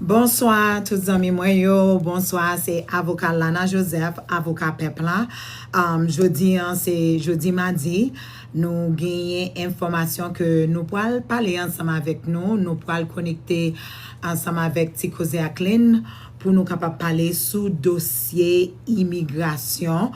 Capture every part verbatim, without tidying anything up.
Bonswa tout zanmi mwen yo, bonswa, se avoka Lana Joseph, avoka pèp la. Um, jodi an se jodi madi, nou genyen enfòmasyon ke nou pral pale ansanm avèk nou, nou pral konekte ansanm avèk Ti Koze ak Lynn pou nou kapab pale sou dosye imigrasyon.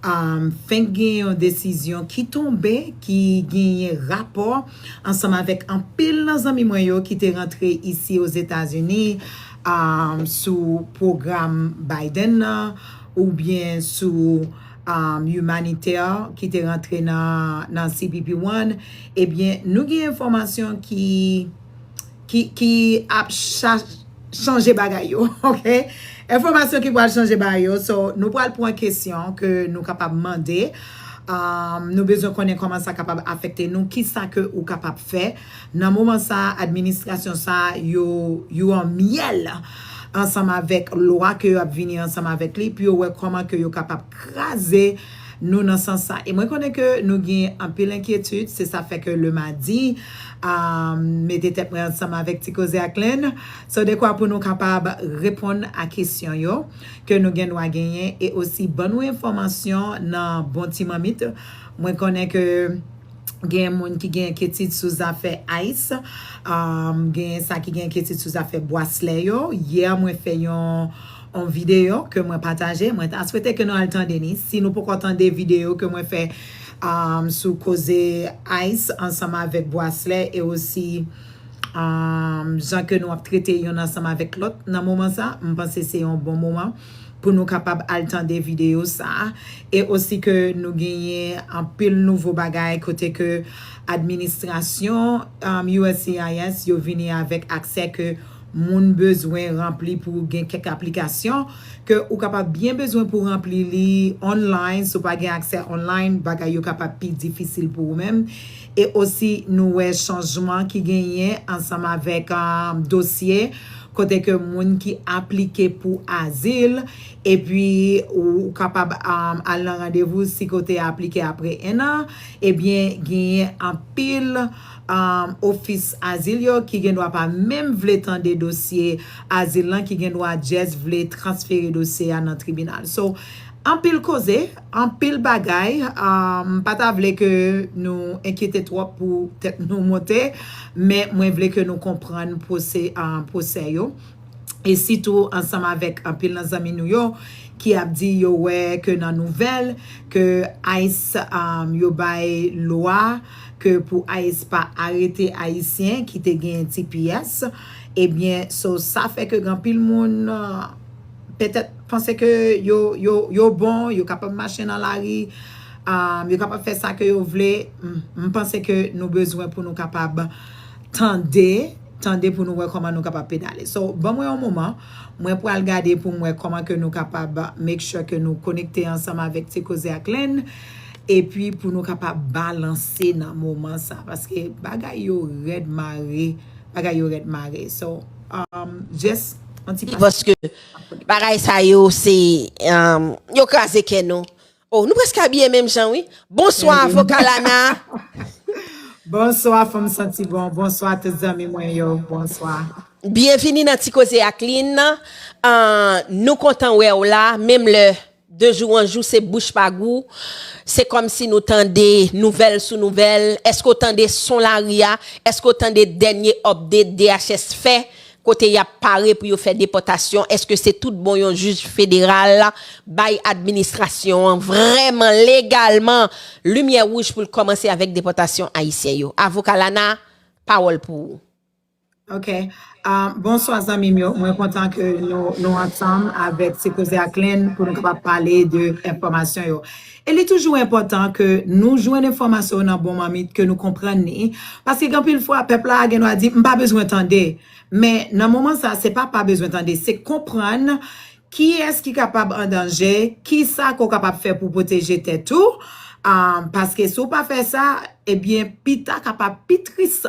Um, fenk gen yon desizyon ki tonbe, ki genyen rapò ansanm avèk anpil nan zanmi mwen yo ki te rantre isi Ozetazini, um, sou pwogram Biden nan, oubyen sou, um, imanitè ki te rantre nan, nan C B P One, ebyen, nou gen enfòmasyon ki, ki, ki ap cha-, chanje bagay yo, ok? Enfòmasyon ki pral chanje bagay yo. So, nou pral pran kesyon ke nou kapab mande. Um, nou bezwen konnen kòman sa kapab afekte nou, ki sa ke ou kapab fè. Nan moman sa, administrasyon sa, yo, yo an myèl ansanm avèk lwa ke yo ap vini ansanm avèk li, pou yo wè kòman ke yo kapab kraze nou nan sans sa. E mwen konnen ke nou gen anpil enkyetid, se sa fè ke le madi, um, mete tèt mwen ansanm avèk Ti Koze ak Lynn. So, dekwa pou nou kapab reponn a kesyon yo ke nou gen dwa genyen e osi ban nou enfòmasyon nan bon ti manmit. Mwen konnen ke gen moun ki gen enkyetid sou zafè ICE, um, gen sa ki gen enkyetid sou zafè braslè yo. Yè, mwen fè yon, yon videyo ke mwen pataje. Mwen ta swete ke nou al tande ni. Si nou poko tande videyo ke mwen fè, um, sou koze ICE ansanm avèk braslè e osi, um, jan ke nou ap trete youn ansanm avèk lòt nan moman sa, m panse se yon bon moman pou nou kapab al tande videyo sa a. E osi ke nou genyen anpil nouvo bagay kote ke administrasyon, um, U S C I S yo vini avèk aksè ke moun bezwen ranpli pou gen kèk aplikasyon ke ou kapab byen bezwen pou ranpli li online. Si w pa gen aksè online, bagay yo kapab pi difisil pou ou menm. E osi, nou wè chanjman ki genyen ansanm avèk, um, dosye kote ke moun ki aplike pou azil, epi ou kapab, um, al nan randevou si ke w te aplike apre en an, ebyen, genyen anpil, um, ofis azil yo ki gen dwa pa menm vle tande dosye azil lan, ki gen dwa just vle transfere dosye a nan tribinal. So, anpil koze, anpil bagay. Um, m pa ta vle ke nou enkyete twòp pou tèt nou monte, men mwen vle ke nou konprann pwose-, um, pwosè yo. E sitou ansanm avèk anpil nan zanmi nou yo ki ap di yo wè ke nan nouvèl ke ICE, um, yo bay lwa ke pou ICE pa arete Ayisyen ki te gen T P S. Ebyen, so, sa fè ke gen anpil moun, uh, petèt panse ke yo, yo, yo bon, yo kapab mache nan lari, um, yo kapab fè sa ke yo vle. M, m panse ke nou bezwen pou nou kapab tande, tande pou nou wè kòman nou kapab pedale. So, ban mwen yon moman, mwen pral gade pou m wè kòman ke nou kapab make sure ke nou konekte ansanm avèk Ti Koze ak Lynn, epi pou nou kapab balanse nan moman sa, paske bagay yo rèd mare, bagay yo rèd mare. So, um, just yon ti... Paske bagay sa yo, se, um, yo kraze kè nou. Oh, nou prèske abiye menm jan, wi. Bonswa, avoka Lana. Bonswa, fanm santi bon. Bonswa, tout zanmi mwen yo. Bonswa. Byenvini nan Ti Koze ak Lynn. Ah, nou kontan wè w la, menm lè de jou an jou, se bouch pa gou. Se kòmsi nou tande nouvèl sou nouvèl. Èske w tande son lari a? Èske w tande dènye update D H S fè? Kote y ap pare pou yo fè depòtasyon? Èske se tout bon yon jij federal bay administrasyon an vrèman, legalman, limyè wouj pou l kòmanse avèk depòtasyon ayisyen yo? Avoka Lana, pawòl pou ou. Ok. Ah, bonswa, zanmi m yo. Mwen kontan ke nou, nou ansanm avèk Ti Koze ak Lynn pou nou kapab pale de enfòmasyon yo. E li toujou enpòtan ke nou jwenn enfòmasyon yo nan bon manmit, ke nou konprann li. Paske gen anpil fwa, pèp la gen dwa di, "M pa bezwen tande." Men nan moman sa, se pa pa bezwen tande, se konprann kiyès ki kapab an danje, kisa ke w kapab fè pou pwoteje tèt ou. Ah, paske si w pa fè sa, ebyen, pita kapab pi tris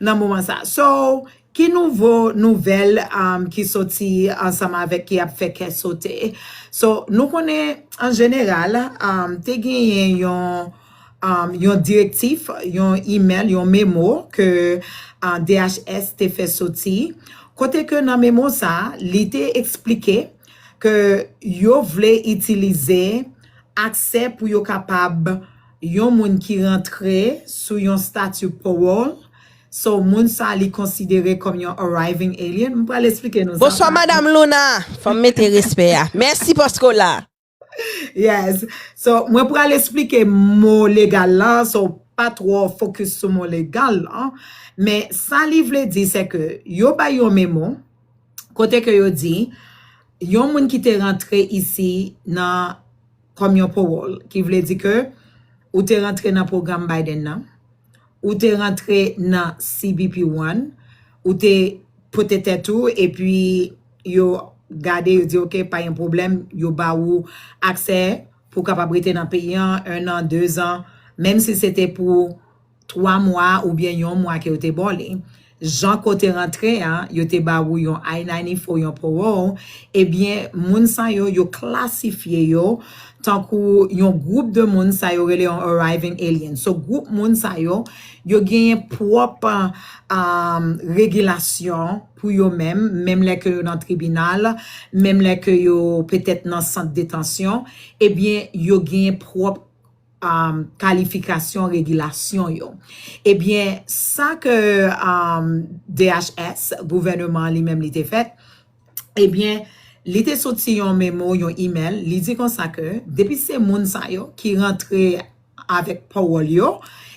nan moman sa. So, ki nouvo nouvèl, um, ki soti ansanm avèk ki ap fè kè sote? So, nou konnen, an jeneral, um, te genyen yon, um, yon direktif, yon email, yon memo ke, uh, D H S te fè soti Kote ke nan memo sa, li te eksplike ke yo vle itilize aksè pou yo kapab yon moun ki rantre sou yon stati parole, so moun sa li konsidere kòm yon arriving alien. M pral eksplike nou sa. Bonswa, Madanm Luna. Fò m mete respè a. Mèsi paske w la. Yes. So, mwen pral eksplike mo legal la, so pa twò focus sou mo legal la. Men sa li vle di, se ke yo bay yon memo, kote ke yo di, yon moun ki te rantre isi nan kòm yon parole, ki vle di ke ou te rantre nan pwogram Biden nan, ou te rantre nan C B P One, ou te pote tèt ou, epi yo gade, yo di, "Ok, pa yon pwoblèm," yo ba ou aksè pou kapab rete nan peyi an, en an, de zan, menm si se te pou twa mwa oubyen yon mwa ke yo te ba w li. Jan ke w te rantre an, yo te ba ou yon I ninety-four, yon parole, ebyen, moun sa yo, yo klasifye yo tankou yon gwoup de moun sa yo rele yon arriving alien. So, gwoup moun sa yo, yo genyen pwòp um, regilasyon pou yo menm, menm lè ke yo nan tribinal, menm lè ke yo petèt nan sant detansyon, ebyen, yo genyen pwòp um, kalifikasyon, regilasyon yo. Ebyen, sa ke um, D H S, gouvènman an li menm li te fèt, ebyen, li te soti yon memo, yon email, li di konsa ke depi se moun sa yo ki rantre avèk parole yo,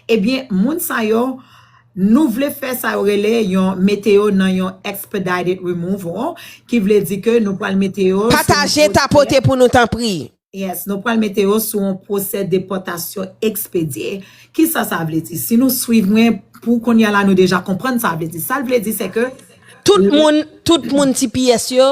ebyen, moun sa yo, nou vle fè sa yo rele yon mete yo nan yon expedited removal, ki vle di ke nou pral mete yo sou yon Pataje, tapote pou nou, tanpri. Yes, nou pral mete yo sou yon pwosè depòtasyon ekspedye. Kisa sa vle di? Si nou swiv mwen, pou kounye a la, nou deja konprann sa vle di. Sa l vle di, se ke Tout moun, tout moun T P S yo,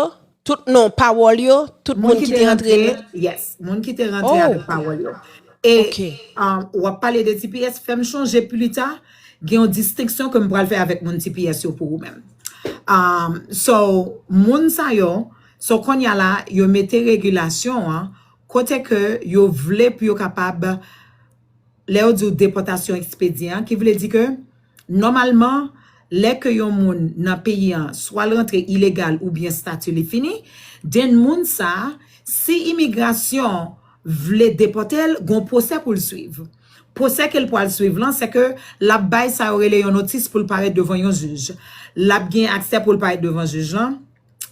tout non, parole yo, tout moun ki te rantre. Yes, moun ki te rantre avèk parole yo. E Ok. um, w ap pale de T P S, fè m chonje pli ta, gen yon distenksyon ke m pral fè avèk moun T P S yo pou ou menm. Um, so, moun sa yo, so kounye a la, yo mete regilasyon an, kote ke yo vle pou yo kapab, lè yo di w depòtasyon ekspedye an, ki vle di ke, nòmalman, lè ke yon moun nan peyi an, swa l rantre ilegal oubyen stati li fini, then moun sa, si imigrasyon vle depòte l, gon pwosè pou l swiv. Pwosè ke l pral swiv lan, se ke l ap bay sa yo rele yon notis pou l parèt devan yon jij. L ap gen aksè pou l parèt devan jij lan.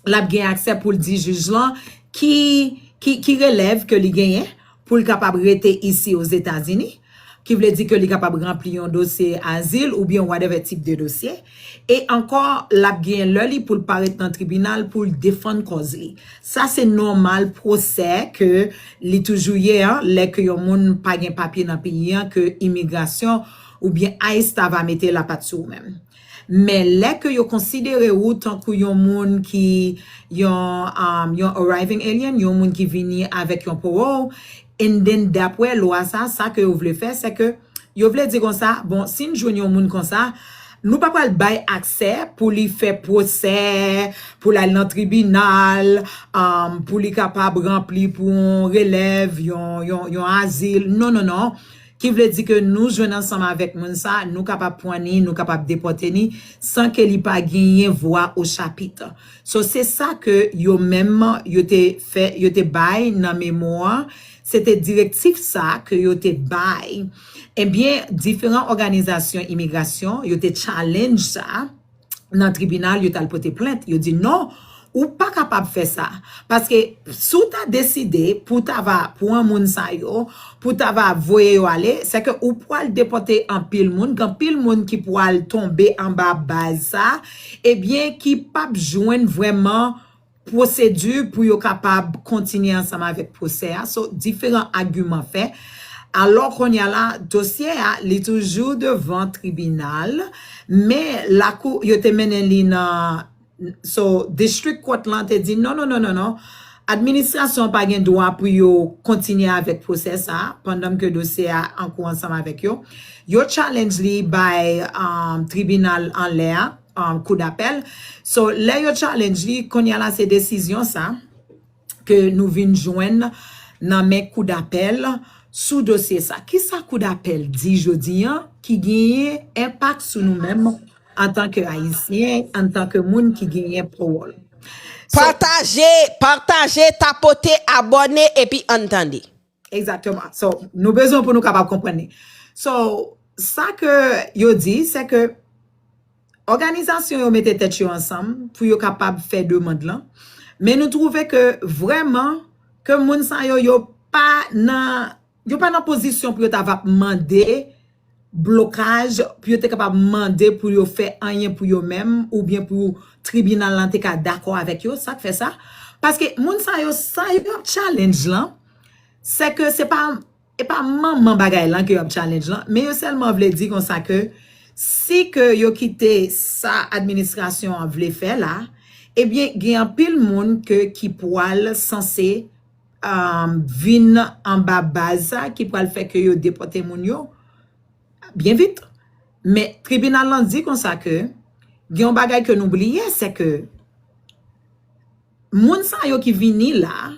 L ap gen aksè pou l di jij lan ki, ki, ki relèv ke li genyen pou l kapab rete isi Ozetazini, ki vle di ke li kapab ranpli yon dosye azil oubyen whatever tip de dosye. E ankò, l ap gen lè li pou l parèt nan tribinal pou l defann kòz li. Sa se nòmal pwosè ke li toujou ye an, lè ke yon moun pa gen papye nan peyi an, ke imigrasyon oubyen ice ta va mete lapat sou ou menm. Men lè ke yo konsidere ou tankou yon moun ki, yon, um, yon arriving alien, yon moun ki vini avèk yon parole, and then dapre lwa sa, sa ke yo vle fè, se ke yo vle di konsa, bon, si n jwenn yon moun konsa, nou pa pral bay aksè pou li fè pwosè, pou l al nan tribinal, um, pou li kapab ranpli pou yon relèv, yon, yon, yon azil. Non, non, non. Ki vle di ke nou jwenn ansanm avèk moun sa, nou kapab pran ni, nou kapab depòte ni, san ke li pa genyen vwa o chapit. So, se sa ke yo menm, yo te fè, yo te bay nan memo an, se te direktif sa ke yo te bay. Ebyen, diferan òganizasyon imigrasyon, yo te challenge sa nan tribinal, yo t al pote plent. Yo di, "Non, ou pa kapab fè sa." Paske si w ta deside pou ta va pran moun sa yo, pou ta va voye yo ale, se ke ou pral depòte anpil moun, gen anpil moun ki pral tonbe anba baz sa, ebyen, ki p ap jwenn vrèman pwosedi pou yo kapab kontinye ansanm avèk pwosè a. So, diferan agiman fè. Alò, kounye a la, dosye a, li toujou devan tribinal, men lakou, yo te mennen li nan, so, District Court lan te di, "Non, non, non, non, non. Administrasyon pa gen dwa pou yo kontinye avèk pwosè sa, pandan ke dosye a an kou ansanm avèk yo." Yo challenge li bay, um, tribinal anlè a, um, kou dapèl. So, lè yo challenge li, kounye a la, se desizyon sa ke nou vin jwenn nan men kou dapèl sou dosye sa. Kisa kou dapèl di jodi an ki genyen enpak sou nou menm antanke Ayisyen, antanke moun ki genyen pawòl. So, Pataje, pataje, tapote, abòne, epi ann tande. Exactement. So, nou bezwen pou nou kapab konprann li. So, sa ke yo di, se ke òganizasyon yo mete tèt yo ansanm pou yo kapab fè demann lan. Men nou twouve ke vrèman, ke moun sa yo, yo pa nan, yo pa nan pozisyon pou yo ta va mande blokaj, pou yo te kapab mande pou yo fè anyen pou yo menm, oubyen pou tribinal lan te ka dakò avèk yo, sa k fè sa. Paske moun sa yo, sa yo ap challenge lan, se ke se pa, e pa manman bagay lan ke yo ap challenge lan, men yo sèlman vle di konsa ke si ke yo kite sa administrasyon an vle fè la, ebyen, gen anpil moun ke ki pwal sanse um, vin anba baz sa ki pral fè ke yo depòte moun yo byen vit. Men tribinal lan di konsa ke gen yon bagay ke nou bliye, se ke moun sa yo ki vini la,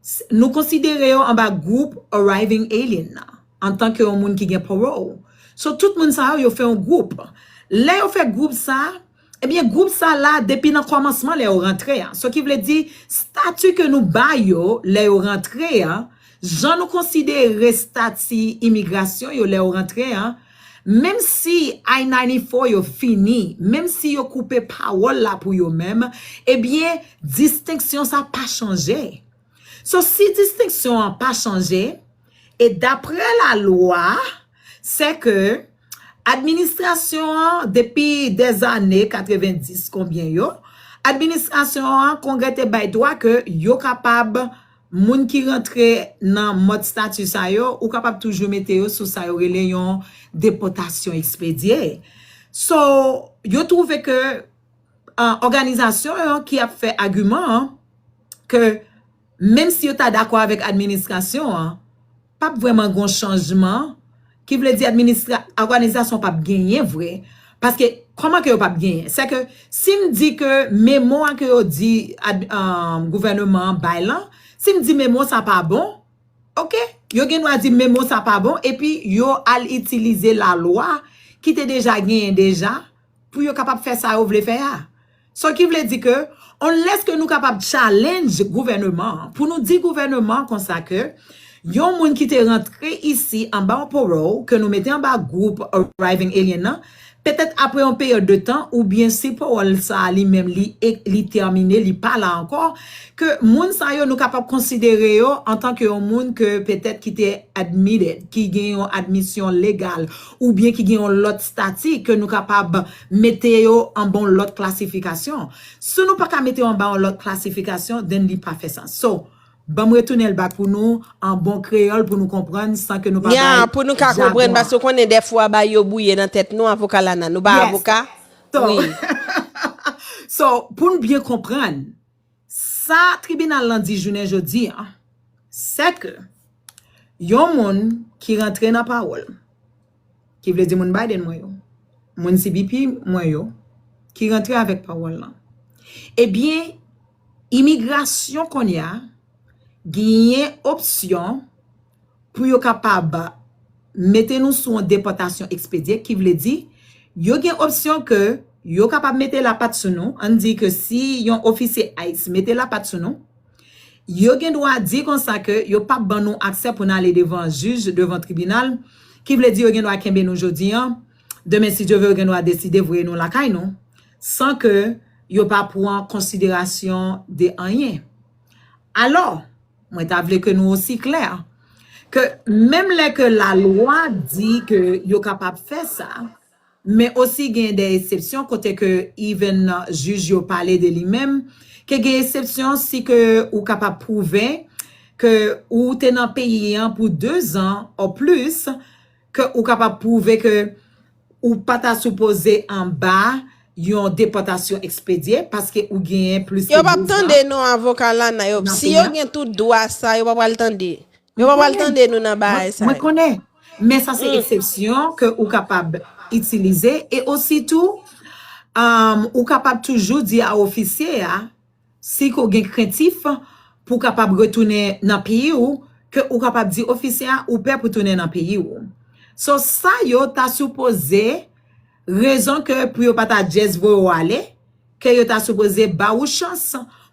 s- nou konsidere yo anba gwoup arriving alien nan, antanke yon moun ki gen parole. So, tout moun sa yo, yo fè yon gwoup. Lè yo fè gwoup sa, ebyen, gwoup sa la, depi nan kòmansman, lè yo rantre an. So ki vle di, stati ke nou ba yo, lè yo rantre an, jan nou konsidere stati imigrasyon yo, lè yo rantre an, menm si I ninety-four yo fini, menm si yo koupe pawòl la pou yo menm, ebyen, distenksyon sa pa chanje. So, si distenksyon an pa chanje, e daprè lalwa, se ke administrasyon an, depi dèzane katrevenndis konbyen yo, administrasyon an, Kongrè te bay dwa ke yo kapab, moun ki rantre nan mòd stati sa yo, ou kapab toujou mete yo sou sa yo rele yon depòtasyon ekspedye. So, yo twouve ke uh, òganizasyon yo ki ap fè agiman an, ke menm si yo ta dakò avèk administrasyon an, p ap vrèman gon chanjman, ki vle di administra òganizasyon p ap genyen vre. Paske, kòman ke yo p ap genyen? Se ke si m di ke memo a ke yo di ad, um, gouvènman an bay lan, si m di memo sa pa bon, oke, yo gen dwa di memo sa pa bon, epi yo al itilize lalwa ki te deja genyen deja pou yo kapab fè sa yo vle fè a. So ki vle di ke, unless ke nou kapab challenge gouvènman an, pou nou di gouvènman an konsa ke yon moun ki te rantre isi anba yon parole, ke nou mete anba gwoup arriving alien nan, petèt apre yon peryòd de tan, oubyen si parole sa a li menm li, li tèmine, li pa la ankò, ke moun sa yo nou kapab konsidere yo antanke yon moun ke petèt ki te admitted, ki gen yon admisyon legal, oubyen ki gen yon lòt stati ke nou kapab mete yo anba yon lòt klasifikasyon. Si nou pa ka mete yo anba yon lòt klasifikasyon, then li pa fè sans. So, ban m retounen l back pou nou, an bon kreyòl, pou nou konprann, san ke nou pa Ya, bay pou nou ka konprann, jagon. Paske w konnen dèfwa bagay yo bwouye nan tèt nou, avoka Lana. Nou pa Yes. Avoka? So, Wi. So, pou n byen konprann, sa tribinal lan di jounen jodi an, se ke yon moun ki rantre nan pawòl, ki vle di moun Biden mwen yo, moun C B P mwen yo, ki rantre avèk pawòl lan, ebyen, imigrasyon kounye a genyen opsyon pou yo kapab mete nou sou yon depòtasyon ekspedye, ki vle di, yo gen opsyon ke yo kapab mete lapat sou nou, ann di ke si yon ofisye ice mete lapat sou nou, yo gen dwa di konsa ke yo p ap ban nou aksè pou n ale devan jij, devan tribinal, ki vle di yo gen dwa kenbe nou jodi an, demen si Dye vle yo gen dwa deside voye nou lakay nou, san ke yo pa pran konsiderasyon de anyen. Alò, mwen ta vle ke nou osi klè, ke menm lè ke lalwa di ke yo kapab fè sa, men osi gen de eksepsyon kote ke even jij yo pale de li menm, ke gen eksepsyon si ke ou kapab pwouve ke ou te nan peyi an pou de zan ou plis, ke ou kapab pwouve ke ou pa ta sipoze anba yon depòtasyon ekspedye paske ou genyen plis Yo ke p ap de zan tande nou, avoka Lana. Yo, nan si peyi yo an. Gen tout dwa sa, yo pa pral tande. Yo pa pral Konnen. Tande nou nan bagay sa. Mwen konnen. Men sa se eksepsyon ke ou kapab itilize. E ositou, um, ou kapab toujou di a ofisye a, si ke w gen krentif pou w kapab retounen nan peyi w, ke ou kapab di ofisye a ou pè pou tounen nan peyi w. So, sa yo ta sipoze Rezon ke pou yo pa ta just voye w ale, ke yo ta sipoze ba ou chans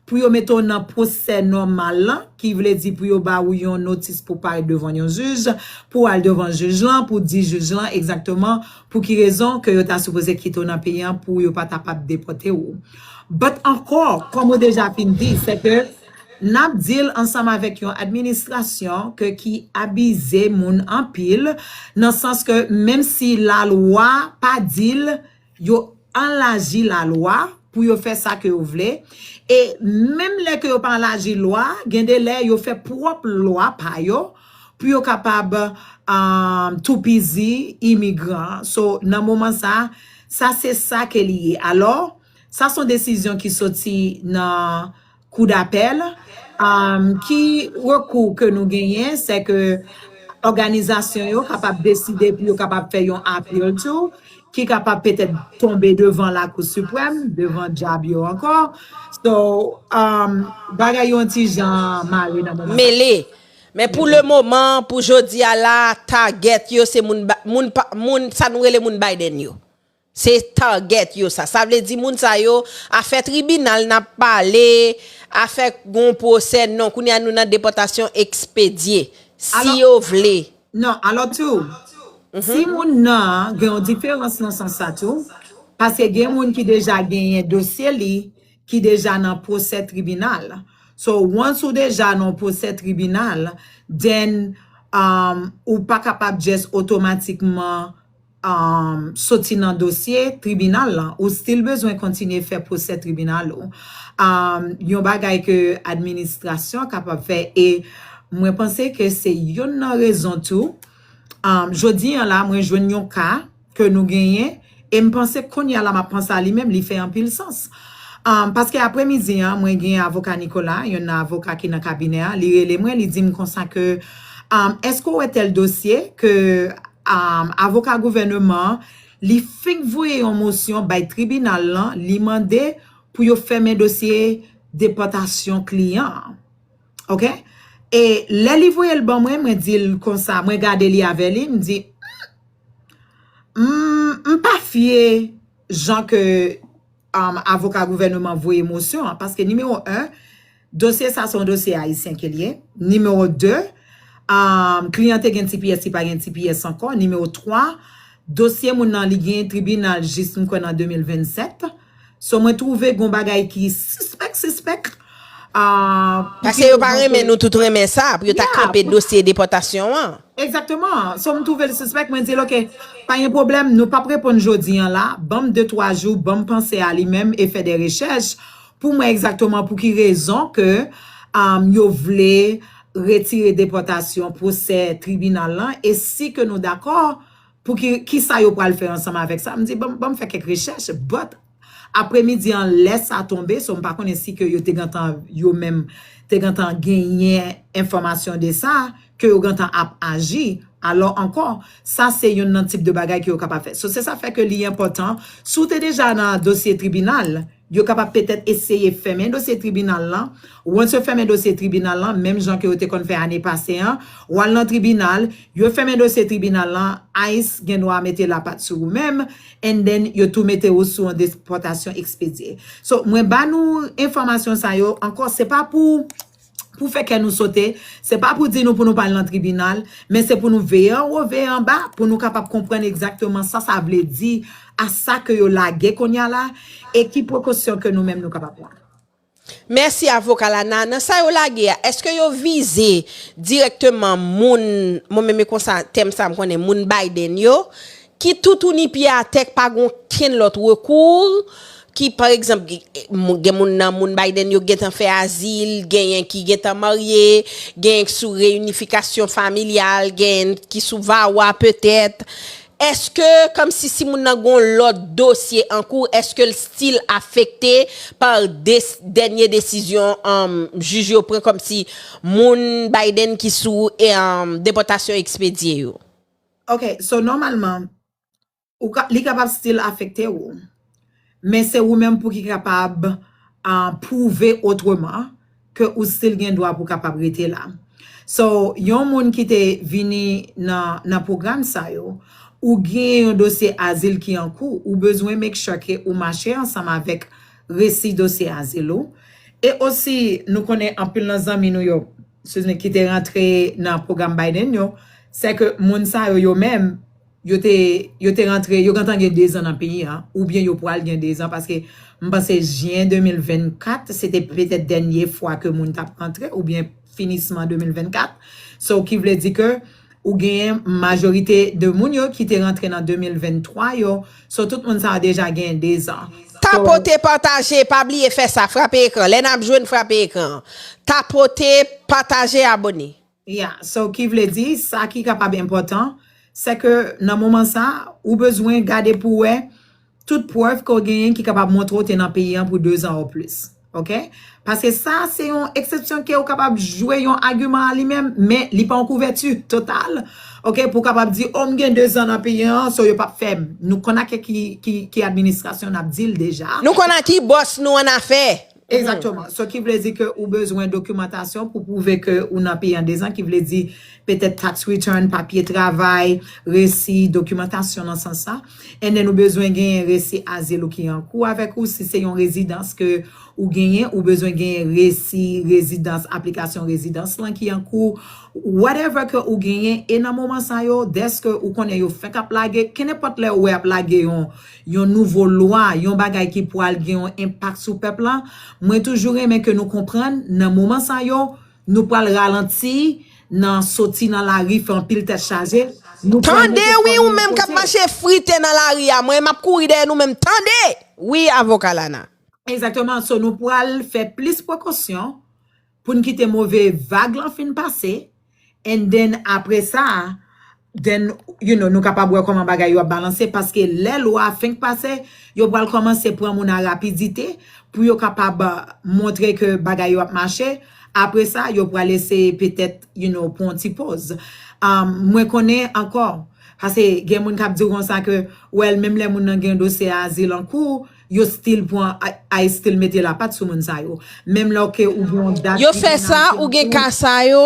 pou yo mete w nan pwosè nòmal lan, ki vle di pou yo ba ou yon notis pou parèt devan yon jij, pou al devan jij lan, pou di jij lan egzakteman pou ki rezon ke yo ta sipoze kite w nan peyi an pou yo pa ta pap depòte w. But ankò, kòm ou deja fin di, se ke n ap deal ansanm avèk yon administrasyon ke ki abize moun anpil, nan sans ke menm si lalwa pa di l, yo anlaji lalwa pou yo fè sa ke yo vle. E menm lè ke yo pa anlaji lwa, gen de lè yo fè pwòp lwa pa yo pou yo kapab um, toupizi imigran. So, nan moman sa, sa se sa ke li ye. Alò, sa se yon desizyon ki soti nan kou dapèl. Um, ki rekou ke nou genyen, se ke òganizasyon yo kapab deside pou yo kapab fè yon appeal tou, ki kapab petèt tonbe devan Lakou Siprèm, devan dyab yo ankò. So, um, bagay yo yon ti jan mare nan moman sa. Mele. Men pou le moman, pou jodi a la, target yo se moun, ba- moun, pa- moun sa nou rele moun Biden yo. Se target yo sa. Sa vle di moun sa yo, afè tribinal n ap pale, afè gon pwosè non, kounye a nou nan depòtasyon ekspedye. Si Alò- yo vle. Non, alò tou, si moun nan gen yon diferans nan sans sa tou, paske gen moun ki deja genyen dosye li, ki deja nan pwosè tribinal. So, once ou deja nan pwosè tribinal, then um, ou pa kapab just otomatikman um, soti nan dosye tribinal lan. Ou still bezwen kontinye fè pwosè tribinal ou. Um, yon bagay ke administrasyon kapab fè e mwen panse ke se youn nan rezon tou. Um, jodi an la, mwen jwenn yon ka ke nou genyen e m panse kounye a la m ap panse a li menm, li fè anpil sans. Um, paske apremidi an, mwen gen avoka Nicolas, yon nan avoka ki nan kabinè a, li rele mwen, li di m konsa ke um, èske w wè tèl dosye ke um, avoka gouvènman an, li fenk voye yon mosyon bay tribinal lan, li mande pou yo fèmen dosye depòtasyon kliyan an. Ok? E lè li voye l ban mwen, mwen di l konsa, mwen gade li avè li, m di, "Hmm, m pa fye jan ke um, avoka gouvènman voye mosyon an, paske nimewo en, dosye sa se yon dosye ayisyen ke l ye. Nimewo de, um, kliyan te gen T P S, li pa gen T P S ankò. Nimewo twa, dosye moun nan li gen tribinal jis m kwè nan de mil vennsèt. So mwen twouve gon bagay ki sispèk, sispèk. Uh, Paske yo pa renmen nou tout renmen sa, pou yo ta Yeah, kanpe pou- dosye depòtasyon an. Egzakteman. So m twouve l sispèk, mwen di l, "Ok, pa gen pwoblèm, nou p ap reponn jodi an la, ban m de twa jou, ban m panse a li menm e fè de rechèch pou m wè egzakteman pou ki rezon ke um, yo vle retire depòtasyon pwosè tribinal lan e si ke nou dakò pou ki, ki sa yo pral fè ansanm avèk sa." M di, "Ban m- ban m fè kèk rechèch, but apremidi an lè sa tonbe, so m pa konnen si ke yo te gentan yo menm te gentan genyen enfòmasyon de sa, ke yo gentan ap aji. Alò ankò, sa se youn nan tip de bagay ke yo kapab fè. So se sa fè ke li enpòtan, si w te deja nan dosye tribinal, yo kapab petèt eseye fèmen dosye tribinal lan. Once yo fèmen dosye tribinal lan, menm jan ke yo te konn fè ane pase an, w al nan tribinal, yo fèmen dosye tribinal lan, ice gen dwa mete lapat sou ou menm, and then yo tou mete ou sou yon depòtasyon ekspedye. So, mwen ba nou enfòmasyon sa yo, ankò, se pa pou pou fè kè nou sote, se pa pou di nou pou nou pa al nan tribinal, men se pou nou veye anwo, veye anba, pou nou kapab konprann egzakteman sa sa vle di a sa ke yo lage kounye a la, e ki prekosyon ke nou menm nou kapab pran. Mèsi avoka Lana. Nan sa yo lage a, èske yo vize dirèkteman moun, mwen menm e konsa tèm sa m konnen, moun Biden yo, ki toutouni pye atè, k pa gen okenn lòt rekou, ki pa egzanp, gen moun nan moun Biden yo gentan fè azil, genyen ki gentan marye, genyen ki sou reyinifikasyon familyal, genyen ki sou VAWA petèt. Èske kòmsi si moun nan gon lòt dosye an kou, èske l still afekte pa dènye desizyon jij yo pran kòmsi moun Biden ki sou depòtasyon ekspedye yo? Ok, so nòmalman, li kapab still afekte ou. Men se ou menm pou ki kapab pwouve otreman ke ou still gen dwa pou kapab rete la. So, yon moun ki te vini nan, nan pwogram sa yo, ou gen yon dosye azil ki an kou, ou bezwen make sure ke ou mache ansanm avèk resi dosye azil ou. E osi, nou konnen anpil nan zanmi nou yo, excuse me, ki te rantre nan pwogram Biden yo, se ke moun sa yo, yo menm, yo te, yo te rantre, yo gentan gen dezan nan peyi a, oubyen yo pral gen dezan, paske m panse jen de mil vennkat, se te petèt dènye fwa ke moun t ap rantre, oubyen finisman de mil vennkat. So, ki vle di ke ou genyen majorite de moun yo ki te rantre nan de mil venntwa yo. So, tout moun sa yo deja genyen dezan. So, Tapote, pataje, pa bliye fè sa, frape ekran. Lè n ap jwe n, frape ekran an. Tapote, pataje, abòne. Yeah, so ki vle di, sa ki kapab enpòtan, se ke nan moman sa, ou bezwen gade pou wè tout prèv ke w genyen ki kapab montre w te nan peyi an pou dezan ou plis. Oke? Paske sa se yon eksepsyon ke w kapab jwe yon agiman a li menm, men li pa yon kouvèti total. Oke? Pou w kapab di, o, m gen dezan nan peyi an, so yo p ap fè m. Nou konn ak ki, ki, ki administrasyon n ap deal deja. Nou konn ak ki bòs nou annafè. Egzakteman. So ki vle di ke ou bezwen dokimantasyon pou pwouve ke ou nan peyi an dezan, ki vle di petèt tax return, papye travay, resi, dokimantasyon nan sans sa. And then ou bezwen genyen resi azil ou ki an kou avèk ou. Si se yon rezidans ke ou genyen, ou bezwen genyen resi rezidans, aplikasyon rezidans lan ki an kou, whatever ke ou genyen. E nan moman sa yo, dèske ou konnen yo fenk ap lage, kenenpòt lè ou wè ap lage yon, yon nouvo lwa, yon bagay ki pral gen yon enpak sou pèp la, mwen toujou renmen ke nou konprann, nan moman sa yo, nou pral ralanti nan soti nan lari, fè anpil tèt chaje. Nou pral Tande, wi, ou menm k ap mache frite nan lari a, mwen, m ap kouri dèyè nou menm. Tande! Wi, avoka Lana. Egzakteman. So, nou pral fè plis prekosyon pou n kite move vag lan fin pase. And then, apre sa, then, you know, nou kapab wè kòman bagay yo ap balanse. Paske lè lwa a fenk pase, yo pral kòmanse pran moun a rapidite pou yo kapab, uh, montre ke bagay yo ap mache. Apre sa, yo pral eseye petèt, you know, pran yon ti poz. Um, mwen konnen ankò, paske gen moun k ap di w konsa ke, well, menm lè moun nan gen dosye azil an kou, yo still pran, I, I still mete lapat sou moun sa yo. Menm lè ke ou gen yon dat Yo fè sa, ou gen ka sa yo.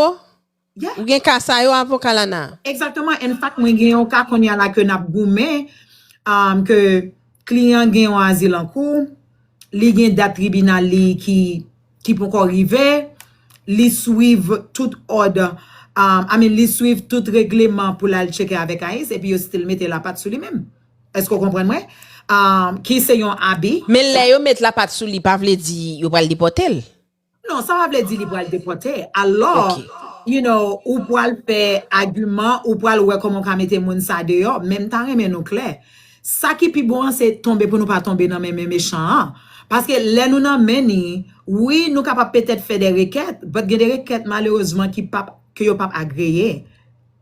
Yeah. Ou gen ka sa yo, avoka Lana. Egzakteman. In fact, mwen gen yon ka kounye a la ke n ap goumen, um, ke kliyan gen yon azil an kou, li gen dat tribinal li ki, ki poko rive, li swiv tout òd, um, I mean, li swiv tout regleman pou l al tcheke avèk ICE, epi yo still mete lapat sou li menm. Èske w konprann mwen? Um, ki se yon abi. Men lè yo met lapat sou li, pa vle di yo pral depòte l. Non, sa pa vle di li pral depòte. Alò, Ok. you know, ou pral fè agiman, ou pral wè kòman w ka mete moun sa deyò, men m ta renmen nou klè. Sa ki pi bon an, se tonbe pou nou pa tonbe nan men men mechan an. Paske lè nou nan men ni, wi, nou kapab petèt fè de rekèt, but gen de rekèt malerezman ki p ap, ke yo p ap agreye.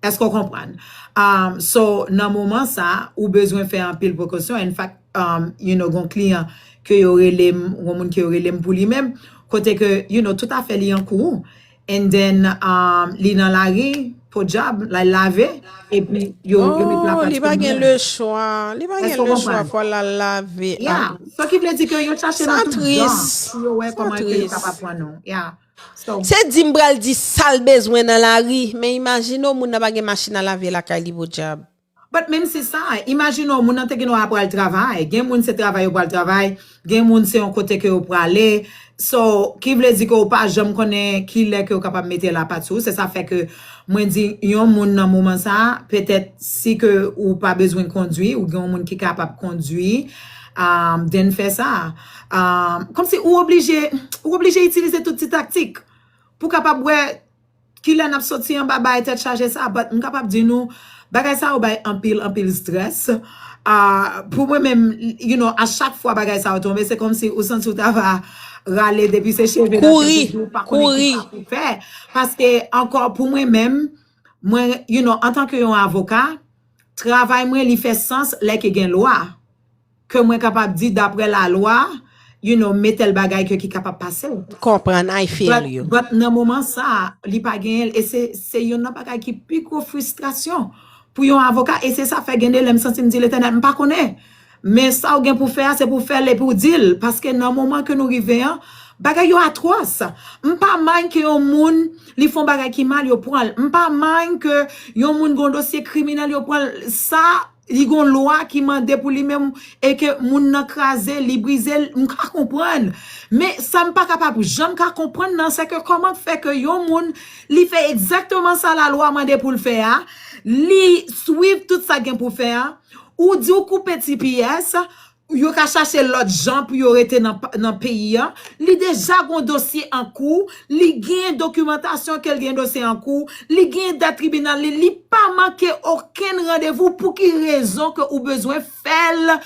Èske w konprann? Um, so, nan moman sa, ou bezwen fè anpil prekosyon. In fact, um, you know, gon kliyan ke yo rele m, gon moun ke yo rele m pou li menm, kote ke, you know, tout afè li an kou. And then, um, li nan lari, podyab, l al lave, epi yo, yo met Oh, lapat li sou pa li gen menm. le chwa. Li pa gen Èske w le chwa, konprann? fò l al lave. Yeah. So ki vle di ke yo chache Sa nan tout dan tris. Pou yo wè Sa kòman ke yo tris. kapab pran nou. Yeah. So, Se di m pral di sa l bezwen nan lari, men imajine w moun nan pa gen machin a lave lakay li podyab. But menm si sa, imajine w, moun nan te gen dwa pral travay. Gen moun se travay yo pral travay, gen moun se yon kote ke yo prale. So, ki vle di ke w pa janm konnen ki lè ke yo kapab mete lapat sou ou. Se sa fè ke mwen di yon moun nan moman sa, petèt si ke ou pa bezwen kondwi, ou gen yon moun ki kapab kondwi, um, then fè sa. Um, kòmsi ou oblije, ou oblije itilize tout ti taktik pou kapab wè kilè n ap soti anba bagay tèt chaje sa, but m kapab di nou, bagay sa yo bay anpil, anpil strès. Ah, pou mwen menm, you know, a chak fwa bagay sa yo tonbe, se kòmsi ou santi w ta va rale depi se cheve nan Kouri, tèt ou, ou pa konnen kouri. Kisa pou fè. Paske ankò, pou mwen menm, mwen, you know, antanke yon avoka, travay mwen, li fè sans lè ke gen lwa. Ke mwen kapab di, daprè lalwa, you know, men tèl bagay ke ki kapab pase. Konprann, I feel But, you. But nan moman sa, li pa genyen l, e se, se youn nan bagay ki pi gwo fristrasyon pou yon avoka, e se sa fè gen de lè m santi m di, Letènèl, m pa konnen. Men sa w gen pou fè a, se pou fè l epi w di l, paske nan moman ke nou rive an, bagay yo atwòs. M pa mind ke yon moun, li fè yon bagay ki mal, yo pran l. M pa mind ke yon moun gon dosye kriminèl, yo pran l. Sa, li gon lwa ki mande pou li menm, e ke moun nan kraze, li brize l, m ka konprann. Men sa m pa kapab janm ka konprann nan, se ke kòman fè ke yon moun, li fè egzakteman sa lalwa mande pou l fè a, li swiv tout sa gen pou fè a, ou di w koupe T P S, yo ka chache lòt jan pou yo rete nan, nan peyi a. Li deja gon dosye an kou, li gen dokimantasyon ke l gen dosye an kou, li gen dat tribinal li, li pa manke okenn randevou. Pou ki rezon ke ou bezwen fè l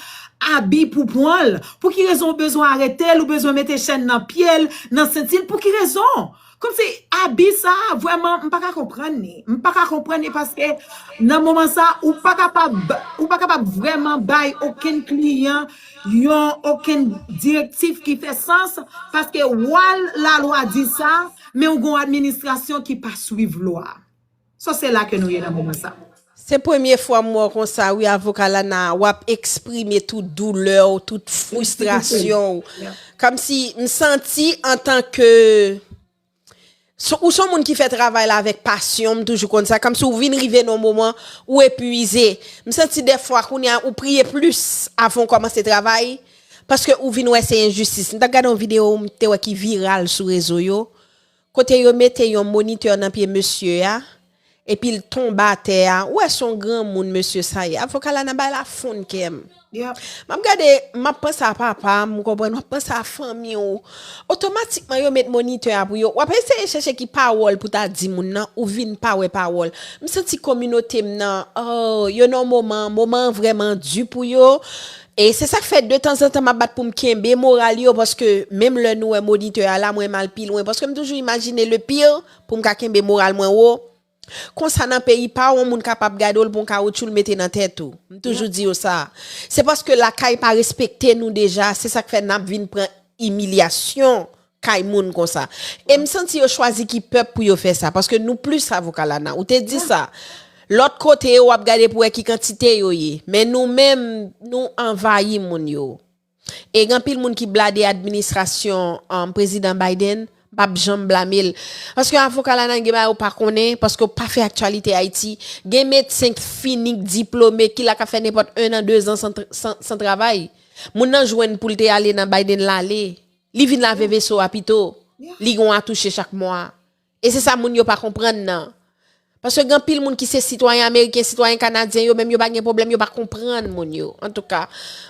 abi pou pran l? Pou ki rezon ou bezwen arete l, ou bezwen mete chèn nan pye l, nan senti l? Pou ki rezon? Kòmsi abi sa a, vrèman, m pa ka konprann li. M pa ka konprann li paske nan moman sa, ou pa kapab, ou pa kapab vrèman bay okenn kliyan yon, okenn direktif ki fè sans, paske wòl lalwa di sa, men ou gon administrasyon ki pa swiv lwa. So, se la ke nou ye nan moman sa. Se premye fwa m wè w konsa, wi, avoka Lana, w ap eksprime tout doulè w, tout fristrasyon w. Yeah. Kòmsi m santi antanke So, ou se yon moun ki fè travay la avèk pasyon, m toujou konn sa. Kòmsi ou vin rive nan yon moman ou epuize. M santi dèfwa kounye a ou priye plis avan w kòmanse travay, paske ou vin wè se enjistis. M t ap gade yon videyo m te wè ki viral sou rezo yo, kote yo mete yon monitè nan pye mesye a, epi l tonbe atè a. Ou wè se yon granmoun mesye sa ye. Avoka Lana bay la fonn kè m. Yep. M ap gade, m ap panse a papa m, ou konprann, w ap panse a fanmi w. Otomatikman, yo met monitè a pou yo. W ap eseye chèche ki pawòl pou ta di moun nan, ou vin pa wè pawòl. M santi kominote m nan, oh, yo nan yon moman, moman an vrèman di pou yo. E se sa k fè, detanzantan, m ap bat pou m kenbe moral yo, paske menm lè nou wè monitè a la, mwen m al pi lwen. Paske m toujou imajine le pire pou m ka kenbe moral mwen wo. Konsa nan peyi pa w, yon moun kapab gade w, l pran kawoutchou, l mete nan tèt ou. M toujou di yo sa. Se paske lakay pa respekte nou deja, se sa k fè n ap vin pran imilyasyon kay moun konsa. E m santi yo chwazi ki pèp pou yo fè sa, paske nou plis avoka Lana. Ou te di sa. Lòt kote yo, w ap gade pou wè ki kantite yo ye. Men nou menm, nou anvayi moun yo. E gen anpil moun ki blade administrasyon, um, prezidan Biden, m p ap janm blame l. Paske avoka Lana gen bagay ou pa konnen, paske w pa fè aktyalite Ayiti. Gen medsen k fini, k diplome, ki la ka fè nenpòt en an, de zan san, san, san travay. Moun nan jwenn pou l te ale nan Biden, l ale. Li vin lave veso a pito. Li gen yon atouche chak mwa. E se sa moun yo pa konprann nan. Paske gen anpil moun ki se sitwayen ameriken, sitwayen kanadyen, yo menm yo pa gen pwoblèm, yo pa konprann moun yo. Antouka,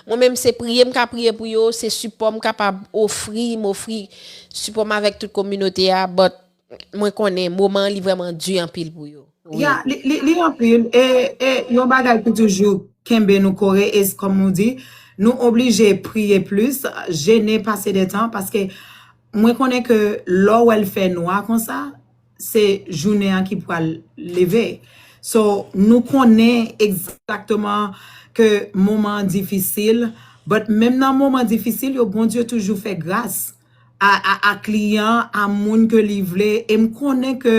mwen menm se priye m ka priye pou yo, se sipò m kapab ofri, m ofri sipò m avèk tout kominote a, but mwen konnen moman an li vrèman di anpil pou yo. Wi. Ya, li, li, li anpil. E, e yon bagay ki toujou kenbe nou kore, e kòm ou di, nou oblije priye plis, jene, pase de tan, paske mwen konnen ke lè w wè l fè nwa konsa, se jounen an ki pral leve. So, nou konnen egzakteman ke moman an difisil, but menm nan moman difisil yo, Bondye toujou fè gras a, a, a kliyan, a moun ke li vle. E m konnen ke,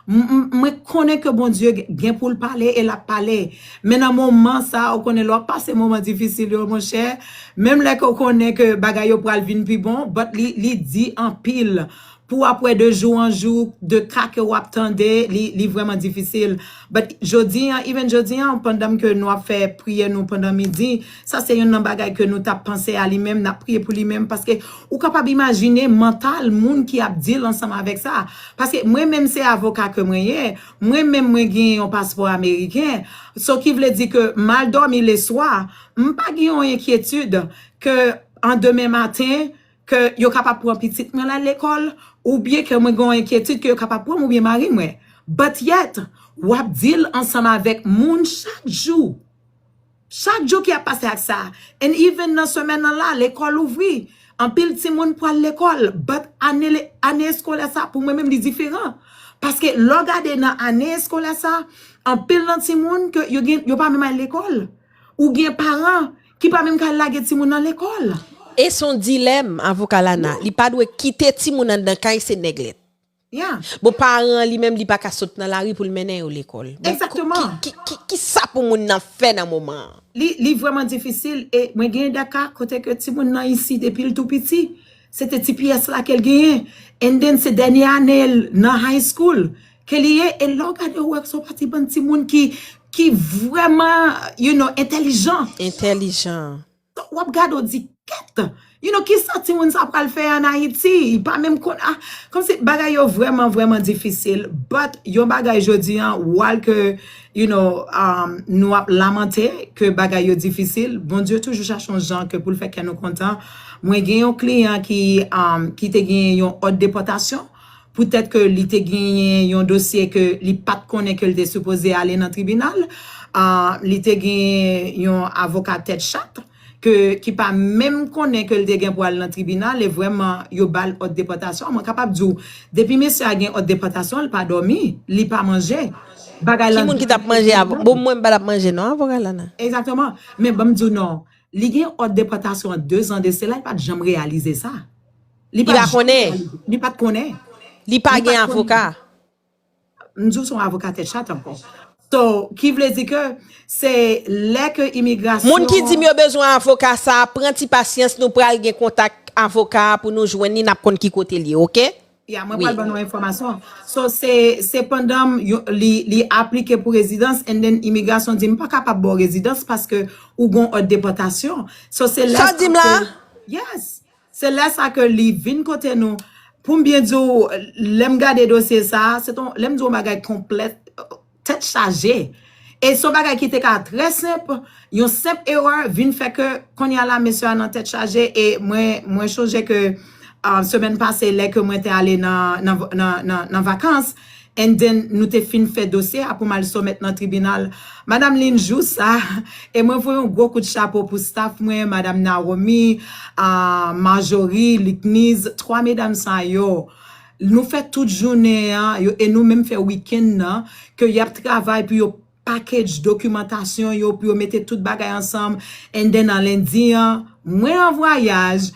m, m, mwen konnen ke Bondye gen pou l pale e l ap pale. Men nan moman sa, ou konnen lè w ap pase moman difisil yo, monchè, menm lè ke w konnen ke bagay yo pral vin pi bon, but li, li di anpil. Pou w ap wè de jou an jou, de ka ke w ap tande, li, li vrèman difisil. But jodi an, even jodi an, pandan ke nou ap fè priyè nou pandan midi, sa se youn nan bagay ke nou t ap panse a li menm, n ap priye pou li menm, paske ou kapab imajine mantal moun ki ap deal ansanm avèk sa. Paske mwen menm se avoka ke mwen ye, mwen menm mwen gen yon paspò ameriken, so ki vle di ke m al dòmi leswa, m pa gen yon enkyetid ke an demen maten, ke yo kapab pran pitit mwen la lekòl, oubyen ke mwen gen yon enkyetid ke yo kapab pran m oubyen mari mwen. But yet, w ap deal ansanm avèk moun chak jou. Chak jou ki ap pase ak sa. And even nan semèn nan la, lekòl ouvri. Anpil timoun pral lekòl. But ane, le- ane eskolè sa, pou mwen menm, li diferan. Paske lè w gade nan ane eskolè sa, anpil nan timoun ke yo gen, yo pa menm al lekòl. Ou gen paran ki pa menm ka lage timoun nan lekòl. E se yon dilèm, avoka Lana. Li pa dwe kite timoun anndan kay, se nèglèt. Yeah. Bon, paran an li menm, li pa ka sot nan lari pou l mennen yo lekòl. Bon, Egzakteman. Ki, ki, ki, ki sa pou moun nan fè nan moman an? Li, li vrèman difisil. E mwen gen de ka kote ke timoun nan isi depi l tou piti. Se te T P S la ke l genyen. And then se dènye ane l nan high school ke li ye. E lè w gade, w wè se yon pati bann timoun ki, ki vrèman, you know, entèlijan. Entèlijan. W ap gade, w di, kèt, you know, kisa timoun sa pral fè an Ayiti? Li pa menm konn, ah, kòmsi bagay yo vrèman, vrèman difisil. But yon bagay jodi an, while ke, you know, um, nou ap lamante ke bagay yo difisil, Bondye toujou chache yon jan ke pou l fè kè nou kontan. Mwen gen yon kliyan ki, um, ki te gen yon òd depòtasyon. Poutèt ke li te genyen yon dosye ke li pa t konnen ke l te sipoze ale nan tribinal. Ah, li te gen yon avoka tèt chat ke, ki pa menm konnen ke l te gen pou al nan tribinal e vrèman yo ba l òd depòtasyon. Mwen kapab di w, depi mesye a gen òd depòtasyon, li pa dòmi, li pa manje. Bagay Ki lan moun ki t ap manje? Bon, mwen m pa t ap manje non, avoka Lana. Egzakteman. Men ban m di w non. Li gen òd depòtasyon an dezan de sela, li pa t janm reyalize sa. Li pa konnen. Li pa t konnen. Li pa gen avoka. M di w se yon avoka tèt chat ankò. So, ki vle di ke se lè ke imigrasyon. Moun ki di m yo bezwen avoka sa, pran ti pasyans, nou pral gen kontak avoka a pou nou jwenn li, n ap konn ki kote l ye, oke? Ya, mwen pral ban nou enfòmasyon. So, se, se pandan m, yo, li, li aplike pou rezidans, and then imigrasyon di m pa kapab ba w rezidans paske ou gon òd depòtasyon. So, se lè Sa w di m la? Yes. Se lè sa ke li vin kote nou. Pou m byen di w, lè m gade dosye sa, se ton, lè m di w yon bagay konplèt, tèt chaje. E se yon bagay ki te ka trè senp, yon senp erè vin fè ke kounye a la mesye a nan tèt chaje. E mwen, mwen chonje ke uh, semèn pase, lè ke mwen te ale nan, nan, nan, nan, nan vakans, and then nou te fin fè dosye a pou m al somèt nan tribinal. Madanm Lynn jou sa, e mwen voye yon gwo kout chapo pou staff mwen, Madanm Naomi, uh, Marjorie, Likniz, twa medam sa yo. Nou fè tout jounen an, yo, e nou menm fè wikenn nan, ke y ap travay pou yo package dokimantasyon yo, pou yo mete tout bagay ansanm, and then an lendi an, mwen an vwayaj,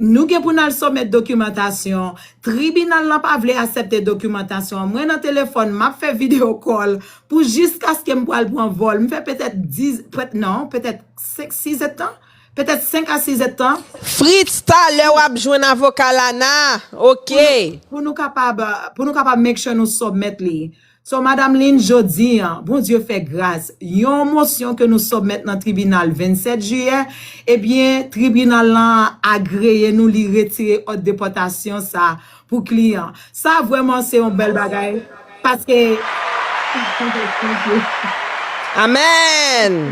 nou gen pou n al somèt dokimantasyon, tribinal lan pa vle aksepte dokimantasyon an, mwen nan telefòn, m ap fè video call pou jiskaske m pral pran vòl, m fè petèt dis, pet, non, petèt senk, sis èdtan, petèt senk a sis èdtan. Fritz, talè w ap jwenn avoka Lana. Oke. Pou nou kapab, pou nou kapab make sure nou somèt li. So, Madanm Lynn, jodi an, Bondye fè gras, yon mosyon ke nou somèt nan tribinal vennsèt jiyè, ebyen, tribinal lan agreye nou, li retire òd depòtasyon sa pou kliyan. Sa vrèman se yon bèl bagay, paske Amèn.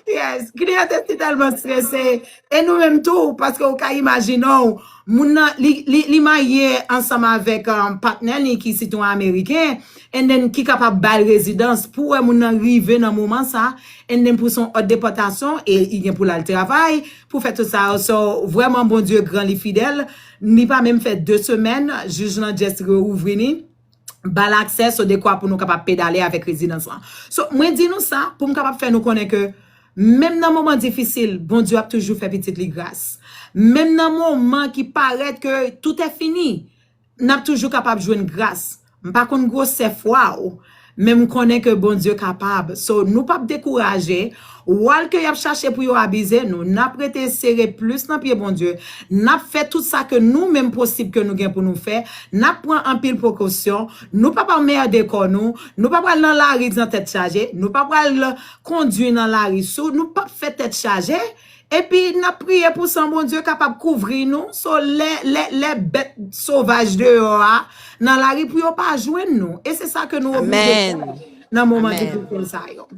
Yes, kliyan te si tèlman strese. E nou menm tou, paske ou ka imajine w, moun nan, li, li, li marye ansanm avèk um, patnè li ki sitwayen ameriken, and then ki kapab ba l rezidans pou wè moun nan rive nan moman sa, and then pou son òd depòtasyon, e li gen pou l al travay, pou fè tout sa yo. So, vrèman, Bondye gran, li fidèl. Li pa menm fè de semèn, jij lan just reouvri li, ba l aksè, so dekwa pou nou kapab pedale avèk rezidans lan. So, mwen di nou sa, pou m kapab fè nou konnen ke menm nan moman difisil, Bondye ap toujou fè pitit li gras. Menm nan moman ki parèt ke tout è fini, n ap toujou kapab jwenn gras. M pa konn gwosè fwa w, men m konnen ke Bondye kapab. So, nou p ap dekouraje. While ke y ap chache pou yo abize nou, n ap rete sere plis nan pye Bondye. N ap fè tout sa ke nou menm posib ke nou gen pou nou fè. N ap pran anpil prekosyon. Nou p ap anmède kò nou. Nou p ap al nan lari nan tèt chaje. Nou p ap al kondui nan lari sou. Nou p ap fè tèt chaje. Epi n ap priye pou san Bondye kapab kouvri nou. So, lè, lè, lè bèt sovaj deyò a nan lari pou yo pa jwenn nou. E se sa ke nou oblije fè nan moman difisil sa yo.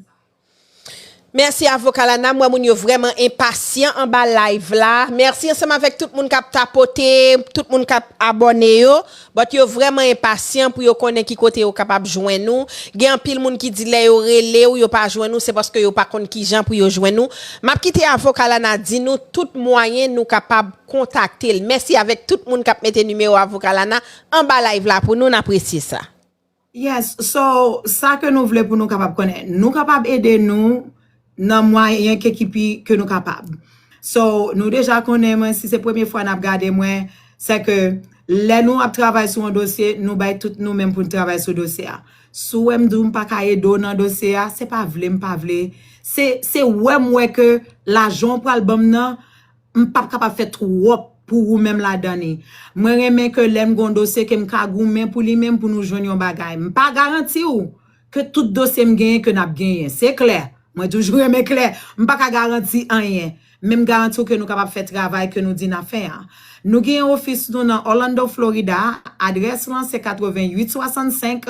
Mèsi avoka Lana, m wè moun yo vrèman enpasyan anba live la. Mèsi ansanm avèk tout moun k ap tapote, tout moun k ap abòne yo. But yo vrèman enpasyan pou yo konnen ki kote yo kapab jwenn ou. Gen anpil moun ki di lè yo rele w, yo pa jwenn ou, se paske yo pa konn kijan pou yo jwenn ou. M ap kite avoka Lana di nou tout mwayen nou kapab kontakte l. Mèsi avèk tout moun k ap mete nimewo avoka Lana anba live la pou nou, n apresye sa. Yes, so sa ke nou vle pou nou kapab konnen, nou kapab ede nou nan mwayen ke ki pi ke nou kapab. So, nou deja konnen mwen, si se premye fwa n ap gade mwen, se ke lè nou ap travay sou yon dosye, nou bay tout nou menm pou n travay sou dosye a. Si w wè m di w m pa ka ede w nan dosye a, se pa vle m pa vle. Se, se wè m wè ke lajan w pral ban m nan, m p ap kapab fè twòp pou ou menm ladan li. Mwen renmen ke lè m gon dosye ke m ka goumen pou li menm pou nou jwenn yon bagay. M pa garanti w ke tout dosye m genyen, ke n ap genyen. Se klè. Mwen toujou renmen klè. M pa ka garanti anyen. Men m garanti w ke nou kapab fè travay ke nou di n ap fè an. Nou gen ofis nou nan Orlando, Florida. Adrès lan se katreven uit swasannsenk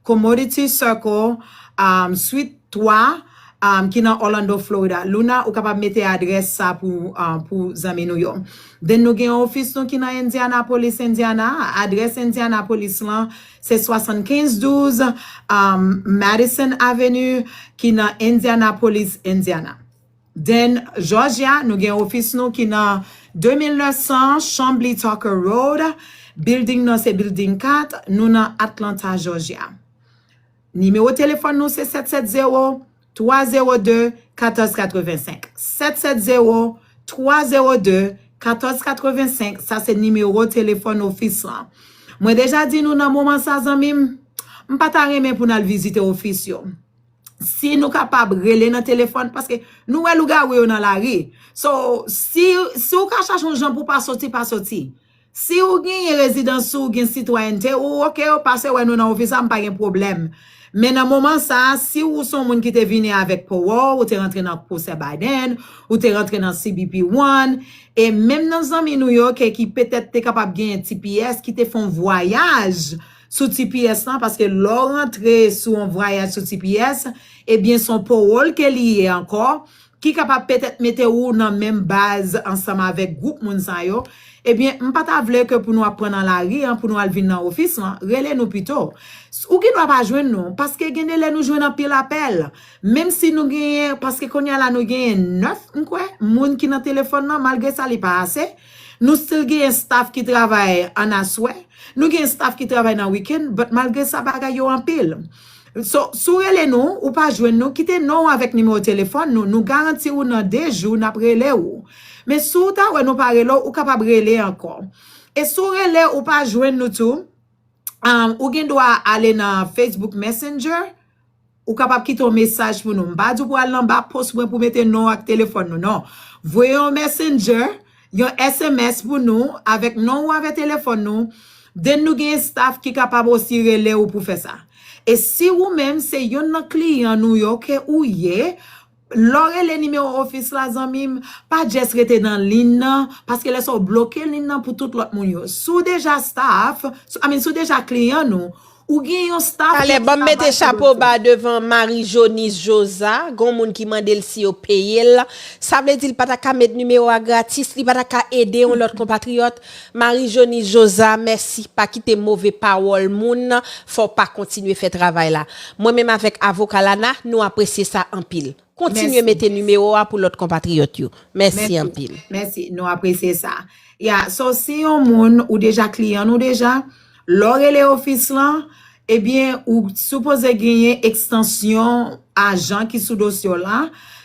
Commodity Circle, um, Suite twa, um, ki nan Orlando, Florida. Luna, ou kapab mete adrès sa pou, um, pou zanmi nou yo. Then nou gen yon ofis nou ki nan Indianapolis, Indiana. Adrès Indianapolis lan, se swasannkenz douz, um, Madison Avenue, ki nan Indianapolis, Indiana. Then, Georgia, nou gen ofis nou ki nan de mil nèf san Chamblee Tucker Road. Building nan se building kat, nou nan Atlanta, Georgia. Nimewo telefòn nou se sèt sèt zewo, twa zewo de, katòz katrevensenk. Sèt sèt zewo, twa zewo de, katòz katrevensenk, sa se nimewo telefòn ofis lan. Mwen deja di nou nan moman sa, zanmi m, m pa ta renmen pou n al vizite ofis yo. Si nou kapab rele nan telefòn, paske nou wè lougawou yo nan lari. So, si, si w ka chache yon jan pou pa soti, pa soti. Si w genyen rezidans ou, gen sitwayènte ou, oke, w pase wè nou nan ofis la, m pa gen pwoblèm. Men nan moman sa a, si w se yon moun ki te vini avèk pawòl, ou te rantre nan pwosè Biden, ou te rantre nan C B P One, e menm nan zanmi nou yo ke ki petèt te kapab genyen T P S, ki te fè yon vwayaj sou T P S lan, paske lè w rantre sou yon vwayaj sou T P S, ebyen, se yon pawòl ke li ye ankò, ki kapab petèt mete ou nan menm baz ansanm avèk gwoup moun sa yo, ebyen, m pa ta vle ke pou nou ap pran nan lari an, pou nou al vin nan ofis lan, rele nou pito. Ou gen dwa pa jwenn nou, paske gen de lè nou jwenn anpil apèl. Menm si nou genyen, paske kounye a la nou genyen nèf, m kwè, moun ki nan telefòn nan, malgre sa li pa ase. Nou still genyen staff ki travay an aswè. Nou gen staff ki travay nan wikenn, but malgre sa, bagay yo anpil. So, si w rele nou, ou pa jwenn nou, kite non w avèk nimewo telefòn nou, nou garanti ou nan de jou, n ap rele ou. Men si w ta wè nou pa rele w, ou kapab rele ankò. E si w rele, ou pa jwenn nou tou, um, ou gen dwa ale nan Facebook Messenger, ou kapab kite yon mesaj pou nou. M pa di w pou al nan ba post mwen pou mete non ak telefòn nou, non. Voye yon Messenger, yon S M S pou nou, avèk non ou avèk telefòn nou. Then nou gen staff ki kapab osi rele ou pou fè sa. E si ou menm se youn nan kliyan nou yo ke ou ye, lè w rele nimewo ofis la, zanmi m, pa just rete nan liy nan, paske lè sa w bloke liy nan pou tout lòt moun yo. Si w deja staff, si, I mean, si w deja kliyan nou, ou gen yon staff. Talè, ban m mete chapo ba devan Marie Jonise Josa, gon moun ki mande l si yo peye l. Sa vle di l pa ta ka met nimewo a gratis, li pa ta ka ede yon lòt konpatriyòt. Marie Jonise Josa, mèsi, pa kite move pawòl moun, fò w pa kontinye fè travay la. Mwen menm avèk avoka Lana, nou apresye sa anpil. Kontinye mete nimewo a pou lòt konpatriyòt yo. Mèsi anpil. Mèsi, nou apresye sa. Ya, so si yon moun ou deja kliyan nou deja, lè w rele ofis lan, ebyen, ou sipoze genyen ekstansyon ajan ki sou dosye w la.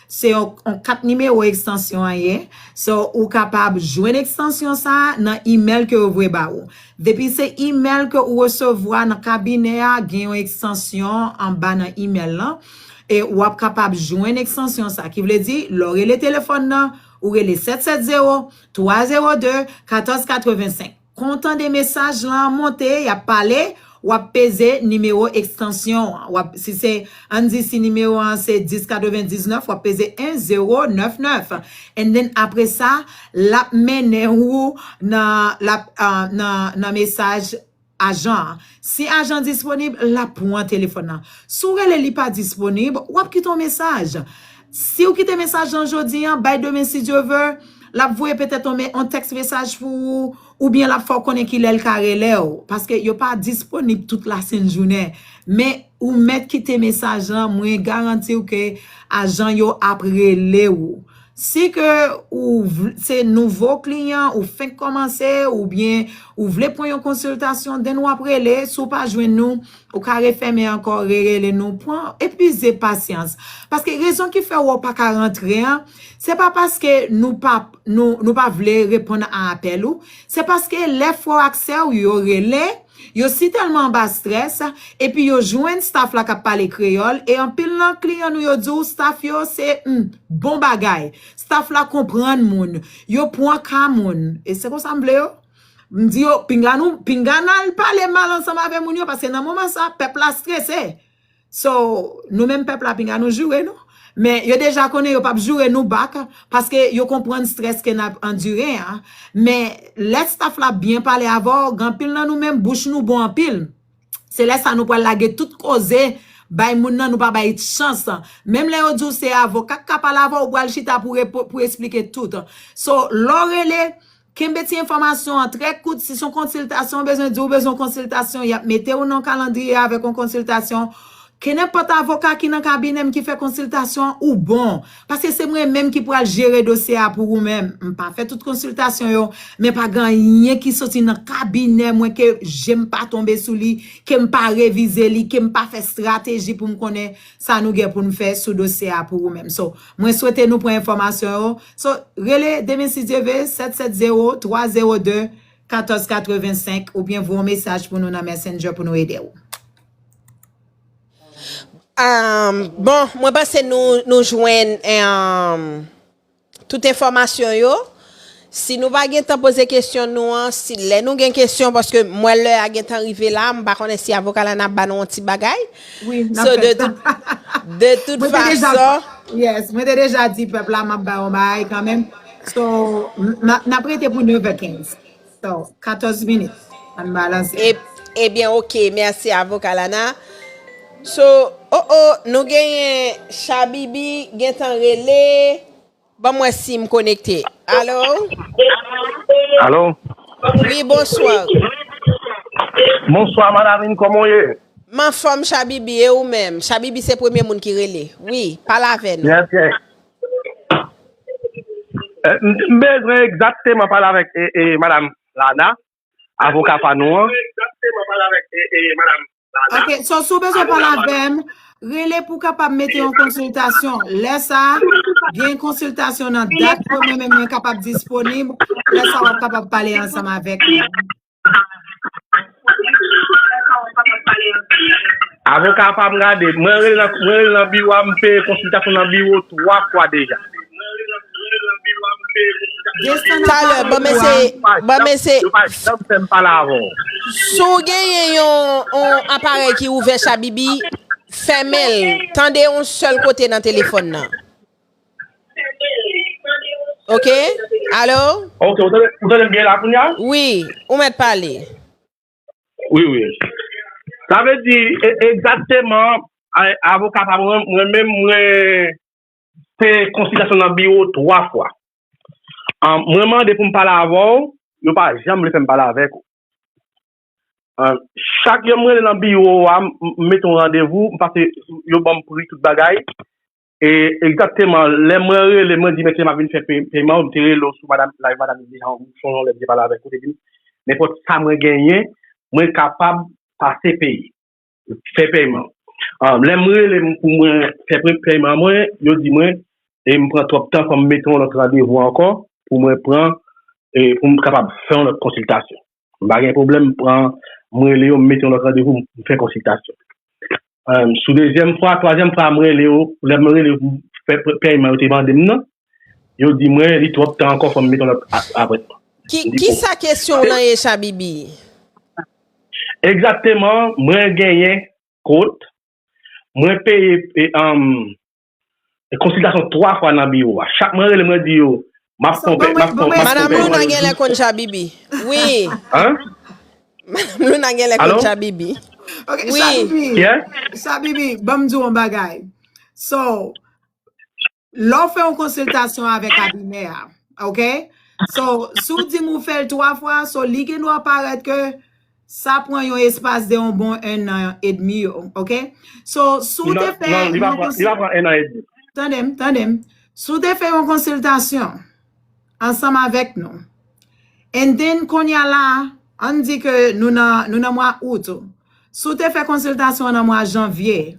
Se yon, yon kat nimewo ekstansyon an ye. So, ou kapab jwenn ekstansyon sa a nan imèl ke yo voye ba ou. Depi se imèl ke ou resevwa nan kabinè a, gen yon ekstansyon anba nan imèl lan. E w ap kapab jwenn ekstansyon sa. Ki vle di, lè w rele telefòn nan, ou rele sèt sèt zewo, twa zewo de, katòz katrevensenk. Kon w tande mesaj lan monte, y ap pale, w ap peze nimewo ekstansyon an. W ap, si se, ann di si nimewo an se dis katrevendiznèf, w ap peze en zewo nèf nèf. And then apre sa, l ap mennen ou nan, l ap, ah, nan, nan mesaj ajan an. Si ajan an disponib, l ap pran telefòn nan. Si w rele li pa disponib, w ap kite yon mesaj. Si w kite mesaj lan jodi an, bay demen si Dye vle, l ap voye petèt yon me-, yon tèks mesaj pou ou, oubyen l ap fè w konnen kilè l ka rele w, paske yo pa disponib tout lasent jounen. Men ou mèt kite mesaj lan, mwen garanti w ke ajan yo ap rele w. Si ke ou vl-, se nouvo kliyan, ou fenk kòmanse, oubyen ou vle pran yon konsiltasyon, then w ap rele, si w pa jwenn nou, ou ka refèmen ankò, rerele nou, pran, epuize pasyans. Paske rezon ki fè w pa ka rantre an, se pa paske nou pa, nou, nou pa vle reponn a apèl ou, se paske lè frè w ak sè w yo rele, yo si tèlman anba strès, epi yo jwenn staff la k ap pale kreyòl, e anpil nan kliyan nou yo di w staff yo se, hmm, bon bagay. Staff la konprann moun, yo pran ka moun. E se konsa m vle yo. M di yo, pinga nou, pinga n al pale mal ansanm avè moun yo, paske nan moman sa, pèp la strese. So, nou menm pèp la, pinga nou joure nou. Men yo deja konnen yo p ap joure nou back, paske yo konprann strès ke n ap andire a. Men lè staff la byen pale avè w, gen anpil nan nou menm, bouch nou bon anpil. Se lè sa nou pral lage tout koze, bay moun nan, nou pa bay chans. Menm lè yo di w se avoka k ka pale avè w, ou pral chita pou, repo- pou eksplike tout. So, lè w rele, kenbe ti enfòmasyon an trè kout. Si se yon konsiltasyon, ou bezwen di ou bezwen yon konsiltasyon, y ap mete w nan kalandriye avèk yon konsiltasyon. Kenenpòt avoka ki nan kabinè m ki fè konsiltasyon an, ou bon. Paske se mwen menm ki pral jere dosye a pou ou menm. M pa fè tout konsiltasyon yo, men pa gen anyen ki soti nan kabinè mwen ke je m pa tonbe sou li, ke m pa revize li, ke m pa fè estrateji pou m konnen sa nou gen pou n fè sou dosye a pou ou menm. So, mwen swete nou pran enfòmasyon yo. So, rele demen si Dye ve, sèt sèt zewo, twa zewo de, katòz katrevensenk, oubyen voye yon mesaj pou nou nan Messenger pou nou ede w. Um, bon, mwen panse nou, nou jwenn um, tout enfòmasyon yo. Si nou pa gen tan poze kesyon nou an, si lè nou gen kesyon, paske m wè lè a gen tan rive la, m pa konnen si avoka la n ap ba nou yon ti bagay. Wi, n So, ap de fè sa. tout, de tout Mwen te deja, fason, yes, mwen te deja di pèp la m ap bay yon bagay kanmenm. So, n n ap rete pou nèv è kenz. So, katòz minit. Ann balanse. E, ebyen, oke, mèsi avoka Lana. So, oh, oh, nou genyen Chabibi, gentan rele. Ban m wè si m konekte. Alo? Alo? Wi, bonswa. Bonswa, madame, kòman w ye? M anfòm, Chabibi, e ou menm? Chabibi se premye moun ki rele. Wi, pale avè nou. Byen, byen. Eh, m m bezwen egzakteman pale avèk e, e, madame Lana, avoka pa nou an. Ok, so si w bezwen pale avè m, rele pou w kapab mete yon konsiltasyon. Lè sa a, gen konsiltasyon nan dat ke mwen menm mwen kapab disponib, lè sa a w ap kapab pale ansanm avèk mwen. Avoka pa m gade, mwen rele nan, mwen rele nan biwo a, m peye konsiltasyon nan biwo twa fwa deja. Desann Talè, anba ban m biwo a. eseye, ban m eseye. Yo pa janm fè m pale avè w. Si w genyen yon, yon aparèy ki ouvè, Chabibi, fèmen l. Tande yon sèl kote nan telefòn nan. Ok? Alo? Ok, ou tande, ou tande m byen la kounye a? Wi, ou mèt pale. Wi, wi. Sa vle di, e- egzakteman, a- avoka pa mwen, mwen menm, mwen fè konsiltasyon nan biwo twa fwa. An, mwen mande pou m pale avè w, yo pa janm vle fè m pale avèk ou. An, chak lè m rele nan biwo a, m m mete yon randevou, m pase, yo ban m pri tout bagay. E egzakteman, lè mwen rele, mwen di, mesye, m ap vin fè pe- peman, m te rele w sou madam, live madam, deja, ou sonje yon lè m te pale avèk ou, te di m, nenpòt sa mwen genyen, mwen kapab pase peye, fè peman. Ah, lè m rele m pou mwen fè pe- peman mwen, yo di mwen, e m pran twòp tan, fò m mete yon lòt randevou ankò, pou mwen pran, e pou m kapab fè yon lòt konsiltasyon. M pa gen pwoblèm, m pran, m rele yo, m mete yon lòt randevou, m fè konsiltasyon. Ahn, sou dezyèm fwa, twazyèm fwa, m rele yo, lè m rele yo pou fè pe- peman yo te mande m nan, yo di mwen, li twòp tan ankò, fò m mete yon lòt a- apwentman. Ki, kisa kesyon w lan ye, Chabibi? Egzakteman, mwen genyen kont, mwen peye e, um, e konsiltasyon twa fwa nan biwo a. Chak mwen rele, mwen di yo, m ap So, konpè, ban m ap mwen- ban konpè, m mwen ap konpè. Madam Luna esplike. Genlè konn Chabibi. Wi. Hein? Madam Luna Genlè konn Alo? Chabibi. Ok, Wi. Chabibi. Yeah? Chabibi, ban m di w yon bagay. So, lè w fè yon konsiltasyon avèk kabinè a, ok? So, si w di m ou fè l twa fwa, so li gen dwa parèt ke sa pran yon espas de yon bon en an edmi yo, ok? So, si w te Non, fè non, li pa yon pran, li pa pran en an edmi. Tande m, tande m. Si w te fè yon konsiltasyon ansanm avèk nou, and then kounye a la, ann di ke nou nan, nou nan mwa out. Si w te fè konsiltasyon an nan mwa janvye,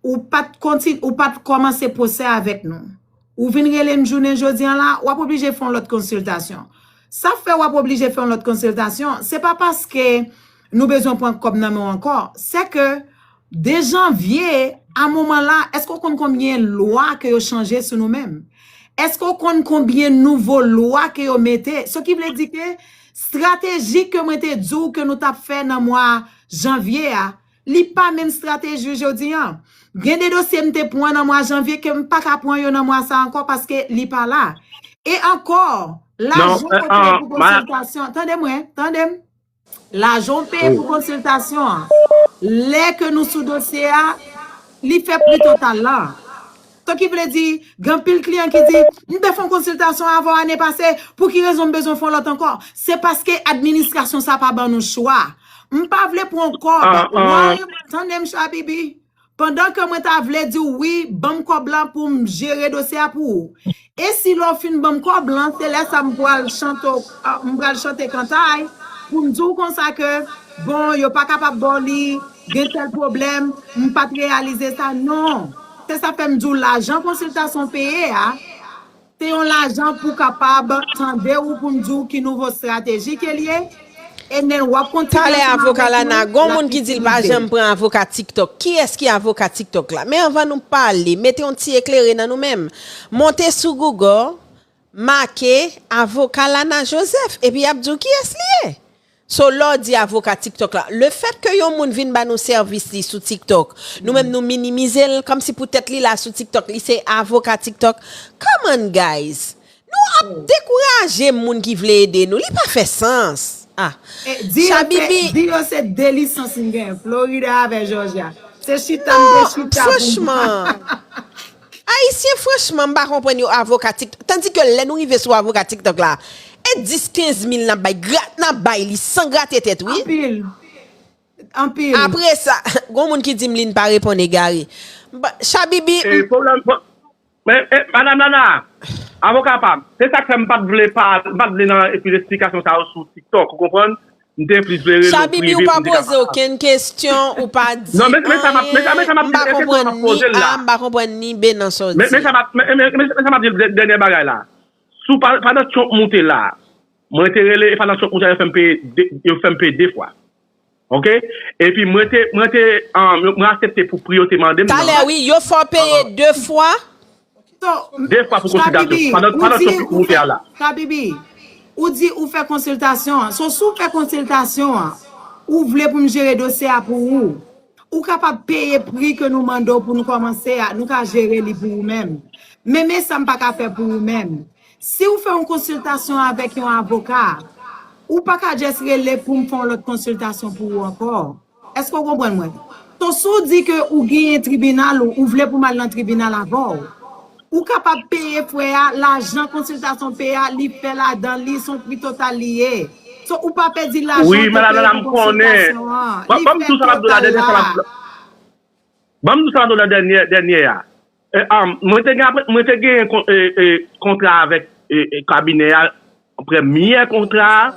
ou pa t kontin, ou pa t kòmanse pwosè avèk nou. Ou vin rele m jounen jodi an la, w ap oblije fè yon lòt konsiltasyon. Sa fè w ap oblije fè yon lòt konsiltasyon, se pa paske nou bezwen pran kòb nan men w ankò. Se ke de janvye a moman la, èske w konn konbyen lwa ke yo chanje sou nou menm? Èske w konn konbyen nouvo lwa ke yo mete? Se ki vle di ke estrateji ke mwen te di w ke nou t ap fè nan mwa janvye a, Li pa menm estrateji jodi an. Gen de dosye m te pran nan mwa janvye ke m pa ka pran yo nan mwa sa ankò paske li pa la. E ankò, lajan ou peye pou konsiltasyon, tande mwen, tande m. Lajan ou peye pou konsiltasyon an, lè ke nou sou dosye a, li fè pri total la. Sa ki vle di, gen anpil kliyan ki di, m te fè yon konsiltasyon avè w ane pase, pou ki rezon m bezwen fè yon lòt ankò? Se paske administrasyon sa pa ban nou chwa. M pa vle pran kòb. Tande m, Shabibi. Pandan ke mwen ta vle di w wi, ban m kòb lan pou m jere dosye a pou ou. E si lè w fin ban m kòb lan, se lè sa m pral chante, m pral chante kantay pou m di w konsa ke, bon, yo pa kapab ba w li, gen tèl pwoblèm, m pa t reyalize sa. Non. Se sa fè m di w lajan konsiltasyon peye a, se yon lajan pou kapab tande w pou m di w ki nouvo estrateji ke l ye. E nen w ap kontinye. Talè avoka Lana, gon moun ki di l pa janm pran avoka TikTok. Kiyès ki avoka TikTok la? Men anvan nou pale, mete yon ti eklere nan nou menm. Monte sou Google, make avoka Lana Joseph, epi y ap di w kiyès li ye. So lè w di avoka TikTok la, lefèt ke yon moun vin ba nou sèvis li sou TikTok, nou menm nou minimize l kòmsi poutèt li la sou TikTok, li se avoka TikTok. Come on guys! Nou ap dekouraje moun ki vle ede nou. Li pa fè sans. Ah. Shabibi. Di yo se de lisans m gen. Florida avè Georgia. Se chita m te chita pou. Franchman. Ayisyen, franchman, m pa konprann yo avoka TikTok. Tandike lè nou rive sou avoka TikTok la, e dis, kenz mil n ap bay. Grat n ap bay li san grate tèt, wi. Anpil. Anpil. Apre sa, gon moun ki di m li n pa reponn egare. Shabibi. Men, eh, Madam Lana, avoka pa m, se sa k fè m pa t vle pa, m pa t vle nan epi esplikasyon sa yo sou TikTok, ou konprann? M te plis vle rele w prive pou m te ka pale avè w. Shabibi, ou pa poze okenn kesyon, ou pa di anyen, m pa konprann ni A, m pa konprann ni B nan sa w di. Men sa m ap di l, dènyè bagay la. Sou pandan Trump moute la, mwen te rele, e pandan Trump moute la, yo fè m peye de, yo fè m peye de fwa. Oke? Epi mwen te, mwen te, mwen aksepte pou pri yo te mande m nan. Talè wi, yo fè w peye de fwa. De fwa pou konsiltasyon. Pandan, pandan Trump moute a la. Shabibi, ou di ou fè konsiltasyon an. So, si w fè konsiltasyon an, ou vle pou m jere dosye a pou ou. Ou kapab peye pri ke nou mande w pou nou kòmanse a, nou ka jere li pou ou menm. Men, men sa m pa ka fè pou ou menm. Si w fè yon konsiltasyon avèk yon avoka, ou pa ka just rele pou m fè yon lòt konsiltasyon pou ou ankò. Èske w konprann mwen? So, si w di ke ou genyen tribinal ou, ou vle pou m al nan tribinal avè w, ou kapab peye frè a, lajan konsiltasyon peye a, li fè ladan li, se yon pri total li ye. So, ou pa pèdi lajan w te peye pou konsiltasyon an. Li fè total la. Ban m di w sa m ap di w nan dènyè, dènyè a. Mwen te gen, mwen te genyen kontra avèk kabinè a. Premyè kontra a,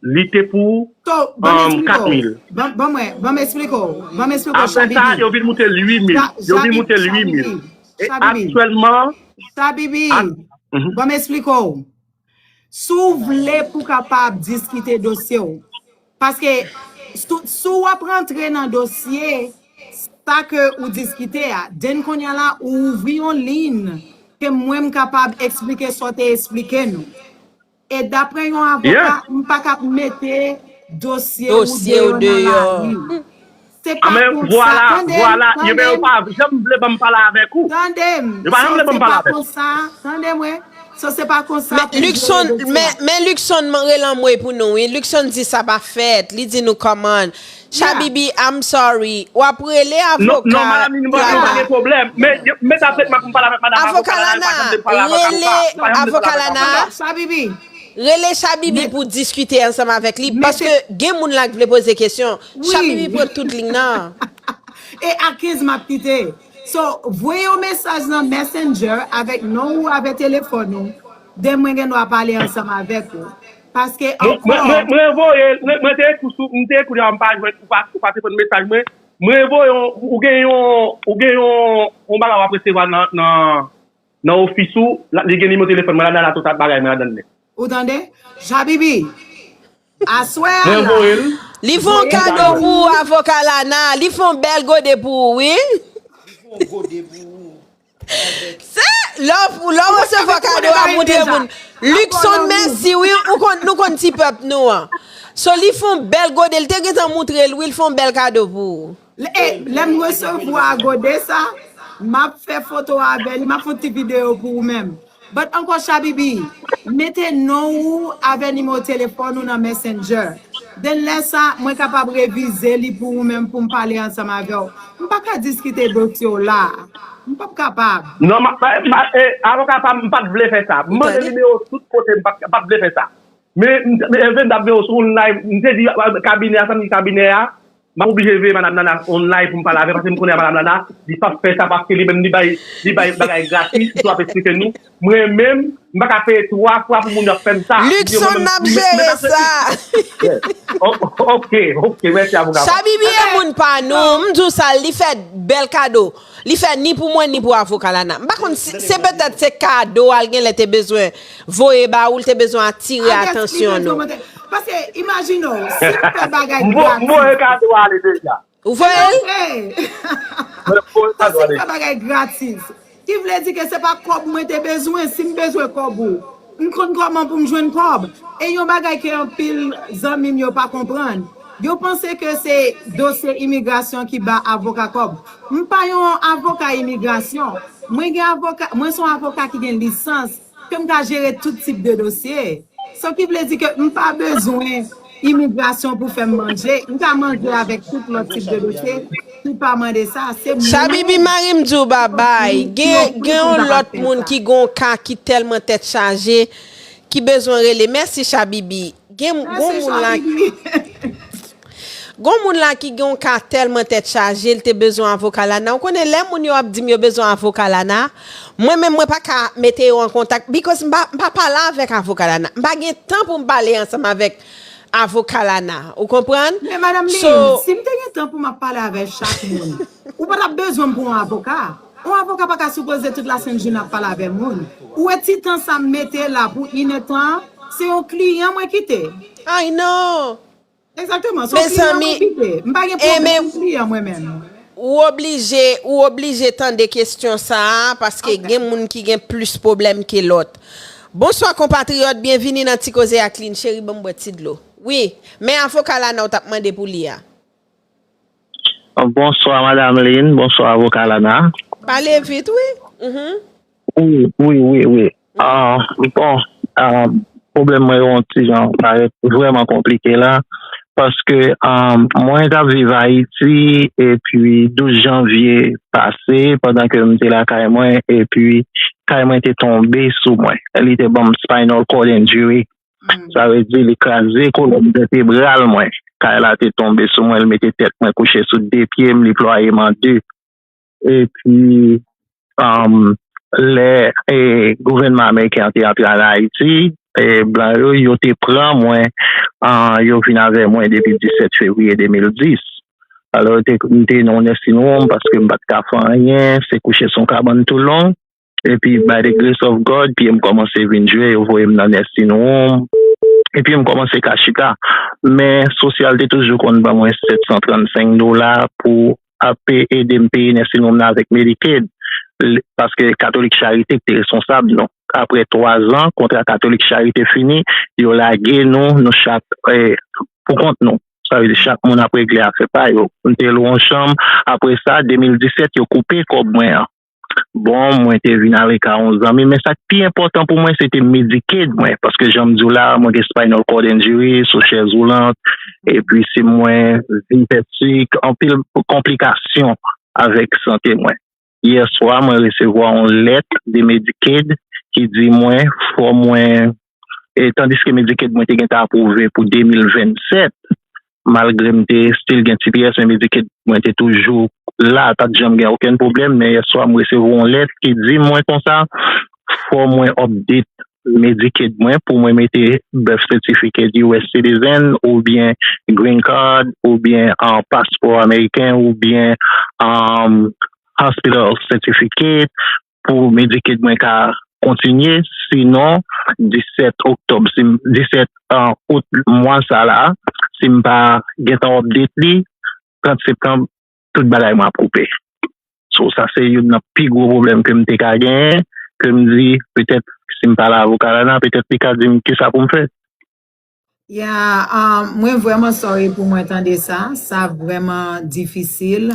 li te pou kat mil. Ban mwen, ban m eksplike w. Ban m eksplike w, Shabibi. Apre sa, yo vin moute l uit mil. Yo vin moute l uit mil. E aktyèlman. Shabibi, ban m eksplike w. Si w vle pou w kapab diskite dosye w, paske si w ap rantre nan dosye sa ke ou diskite a, then kounye a la ou ouvri yon liy ke mwen m kapab eksplike sa w te eksplike nou. E daprè yon avoka, m pa ka mete dosye ou deyò nan lari. Se pa konsa, tande m, tande m. Tande m, se pa konsa, tande mwen. So, se pa konsa pou m jere dosye a. Men Luckson rele anmwe pou nou, wi. Luckson di sa pa fèt. Li di nou kòman. Shabibi, I'm sorry. W ap rele avoka. Non, non, madanm Nini, mwen pa gen pwoblèm. Men, men ta fèt m ap pale avèk madanm avoka la, pa janm de pale avèk avoka. Avoka Lana, rele avoka Lana. Rele Shabibi pou diskite ansanm avèk li, paske gen moun la k vle poze kesyon. Shabibi pran tout liy nan. E a kenz m ap kite. So, voye yon mesaj nan Messenger avèk non ou avèk telefòn ou. Then mwen gen dwa pale ansanm avèk ou. Paske ankò. Mwen voye l, mwen te ekri sou, m te ekri w m pa jwenn, ou pa, ou pa te reponn mesaj mwen. Mwen voye yon, ou gen yon, ou gen yon, yon bagay w ap resevwa nan, nan, nan ofis ou, li gen nimewo telefòn mwen ladan l ak tout bagay mwen ladan l nèt. Ou tande? Shabibi, aswè a la. Mwen voye l. Li fè yon kado pou ou, avoka Lana. Li fè yon bèl gode pou ou, wi. Li fè yon gode pou ou. Se lè w, lè w resevwa kado a, montre moun. Luckson, mèsi, wi. Ou konn, nou konn ti pèp nou an. So, li fè yon bèl gode. Li te gentan montre l, wi, li fè yon bèl kado pou ou. Lè, eh, lè m resevwa gode sa, m ap fè foto avè li, m ap fè yon ti videyo pou ou menm. But ankò, Chabibi, mete non ou avè nimewo telefòn ou nan Messenger. Then lè sa, mwen kapab revize li pou ou menm pou m pale ansanm avè w. M pa ka diskite dosye w la. M p ap kapab. Non, ma, ma, ma, eh, avoka pa m, m pa t vle fè sa. M mande nimewo tout kote, m pa t, m pa t vle fè sa. Men, m, men, Elvin t ap veye w sou online, m te di, ah, kabinè a, sa m di kabinè a, m ap oblije veye Madam Nana online pou m pale avè l, paske m konnen Madam Nana, li p ap fè sa, paske li menm, li bay, li bay bagay gratis, li tou ap eksplike nou. Mwen menm, m pa ka peye twa fwa pou moun yo ap fè m sa. Luckson, n ap jere sa. Yes. O-, ok, ok, mèsi avoka. Chabibi e moun pa nou, m di w sa, li fè bèl kado. Li fè ni pou mwen, ni pou avoka Lana. M pa konn si se petèt se kado a l genlè te bezwen voye ba ou, l te bezwen atire atansyon nou. Paske, imajine w, si m fè bagay gratis. M voye kado a ale deja. Ou voye l? Mwen voye kado a deja. Si m fè bagay gratis, ki vle di ke se pa kòb mwen te bezwen. Si m bezwen kòb ou, m konn kòman pou m jwenn kòb. E yon bagay ke anpil zanmi m yo pa konprann. Yo panse ke se dosye imigrasyon ki ba avoka kòb. M pa yon avoka imigrasyon. Mwen gen avoka, mwen se yon avoka ki gen lisans, ke m ka jere tout tip de dosye. Sa ki vle di ke m pa bezwen imigrasyon pou fè m manje. M ka manje avèk tout lòt tip de dosye ki pa mande sa. Se mwen Chabibi, mari m di w babay. Gen, gen yon lòt moun ki gen yon ka ki tèlman tèt chaje, ki bezwen rele. Mèsi, Chabibi. Gen, gon moun la. Gon moun la ki gen yon ka tèlman tèt chaje, l te bezwen avoka Lana. Ou konnen, lè moun yo ap di m yo bezwen avoka Lana, mwen menm, mwen pa ka mete yo an kontak, because m pa, m pa pale avèk avoka Lana. M pa gen tan pou m pale ansanm avèk avoka Lana. Ou konprann? Men, Madam Lynn, si m te gen tan pou m ap pale avèk chak moun, ou pa t ap bezwen m pou yon avoka. Yon avoka pa ka sipoze tout lasent jounen ap pale avèk moun. Ou wè ti tan sa m mete la pou inèdtan an, se yon kliyan mwen kite. Ay non! Egzakteman, se yon kliyan mwen kite. M pa gen pwoblèm kliyan mwen menm. Ou oblije, ou oblije tande kesyon sa a, paske gen moun ki gen plis pwoblèm ke lòt. Bonswa, konpatriyòt, byenvini nan Ti Koze ak Lynn. Cheri, ban m bwè ti dlo. Wi, men avoka Lana w t ap mande pou li a. Bonswa, Madam Lynn. Bonswa, avoka Lana. Pale vit, wi. Mhm. Wi, wi, wi, wi. Ah, bon, ah, pwoblèm mwen yon ti jan parèt vrèman konplike la, paske, ah, mwen t ap viv Ayiti, epi douz janvye pase, pandan ke m te lakay mwen, epi kay mwen te tonbe sou mwen. Li te ban m spinal cord injury. Sa vle di, li kraze kolòn vètebral mwen. Kay la te tonbe sou mwen, li mete tèt mwen kouche sou de pye m, li plwaye m an de. Epi, um, lè, e, gouvènman ameriken an te antre ann Ayiti, e, blan yo, yo te pran mwen, ah, yo vin avè mwen depi disèt fevriye de mil dis. Alò, yo te, m te nan yon nursing home paske m pa t ka fè anyen, se kouche sou yon kabann toulong. Epi, by the grace of God, pye m kòmanse vin jwe, yo voye m nan nursing home. Epi, m kòmanse ka chita. Men, sosyal te toujou konn ban mwen sèt san trannsenk dola pou ap ede m peye nursing home nan avèk Medicaid. L-, paske Katolik Charite ki te responsab nou. Apre twa zan, kontra Katolik Charite fini, yo lage nou, nou chak, eh, pou kont nou. Sa vle di chak moun ap regle afè pa yo. M te lwe yon chanm. Apre sa, de mil disèt, yo koupe kòb mwen an. Bon, mwen te vin ale ka yon zanmi, men sa k pi enpòtan pou mwen, se te Medicaid mwen, paske jan m di w la, mwen gen spinal cord injury, sou chèz woulant, epi si mwen vin fè sik, anpil konplikasyon avèk sante mwen. Yè swa, mwen resevwa yon lèt de Medicaid ki di mwen fò mwen, e tandiske Medicaid mwen te gentan apwouve pou de mil vennsèt, malgre m te still gen T P S, men Medicaid mwen te toujou la, pa t janm gen okenn pwoblèm, men yè swa m resevwa yon lèt ki di mwen konsa, fò mwen update Medicaid mwen pou mwen mete birth certificate U S citizen oubyen green card oubyen, ah, paspò ameriken oubyen, um, hospital certificate pou Medicaid mwen ka kontinye. Sinon, disèt oktòb, si m, disèt, ah, out mwa sa la, si m pa gentan update li, trant septanm, tout bagay mwen ap koupe. So, sa se youn nan pi gwo pwoblèm ke m te ka genyen, ke m di, petèt, si m pale avoka Lana, petèt li ka di m kisa pou m fè. Yeah, um, mwen vrèman sorry pou mwen tande sa. Sa vrèman difisil.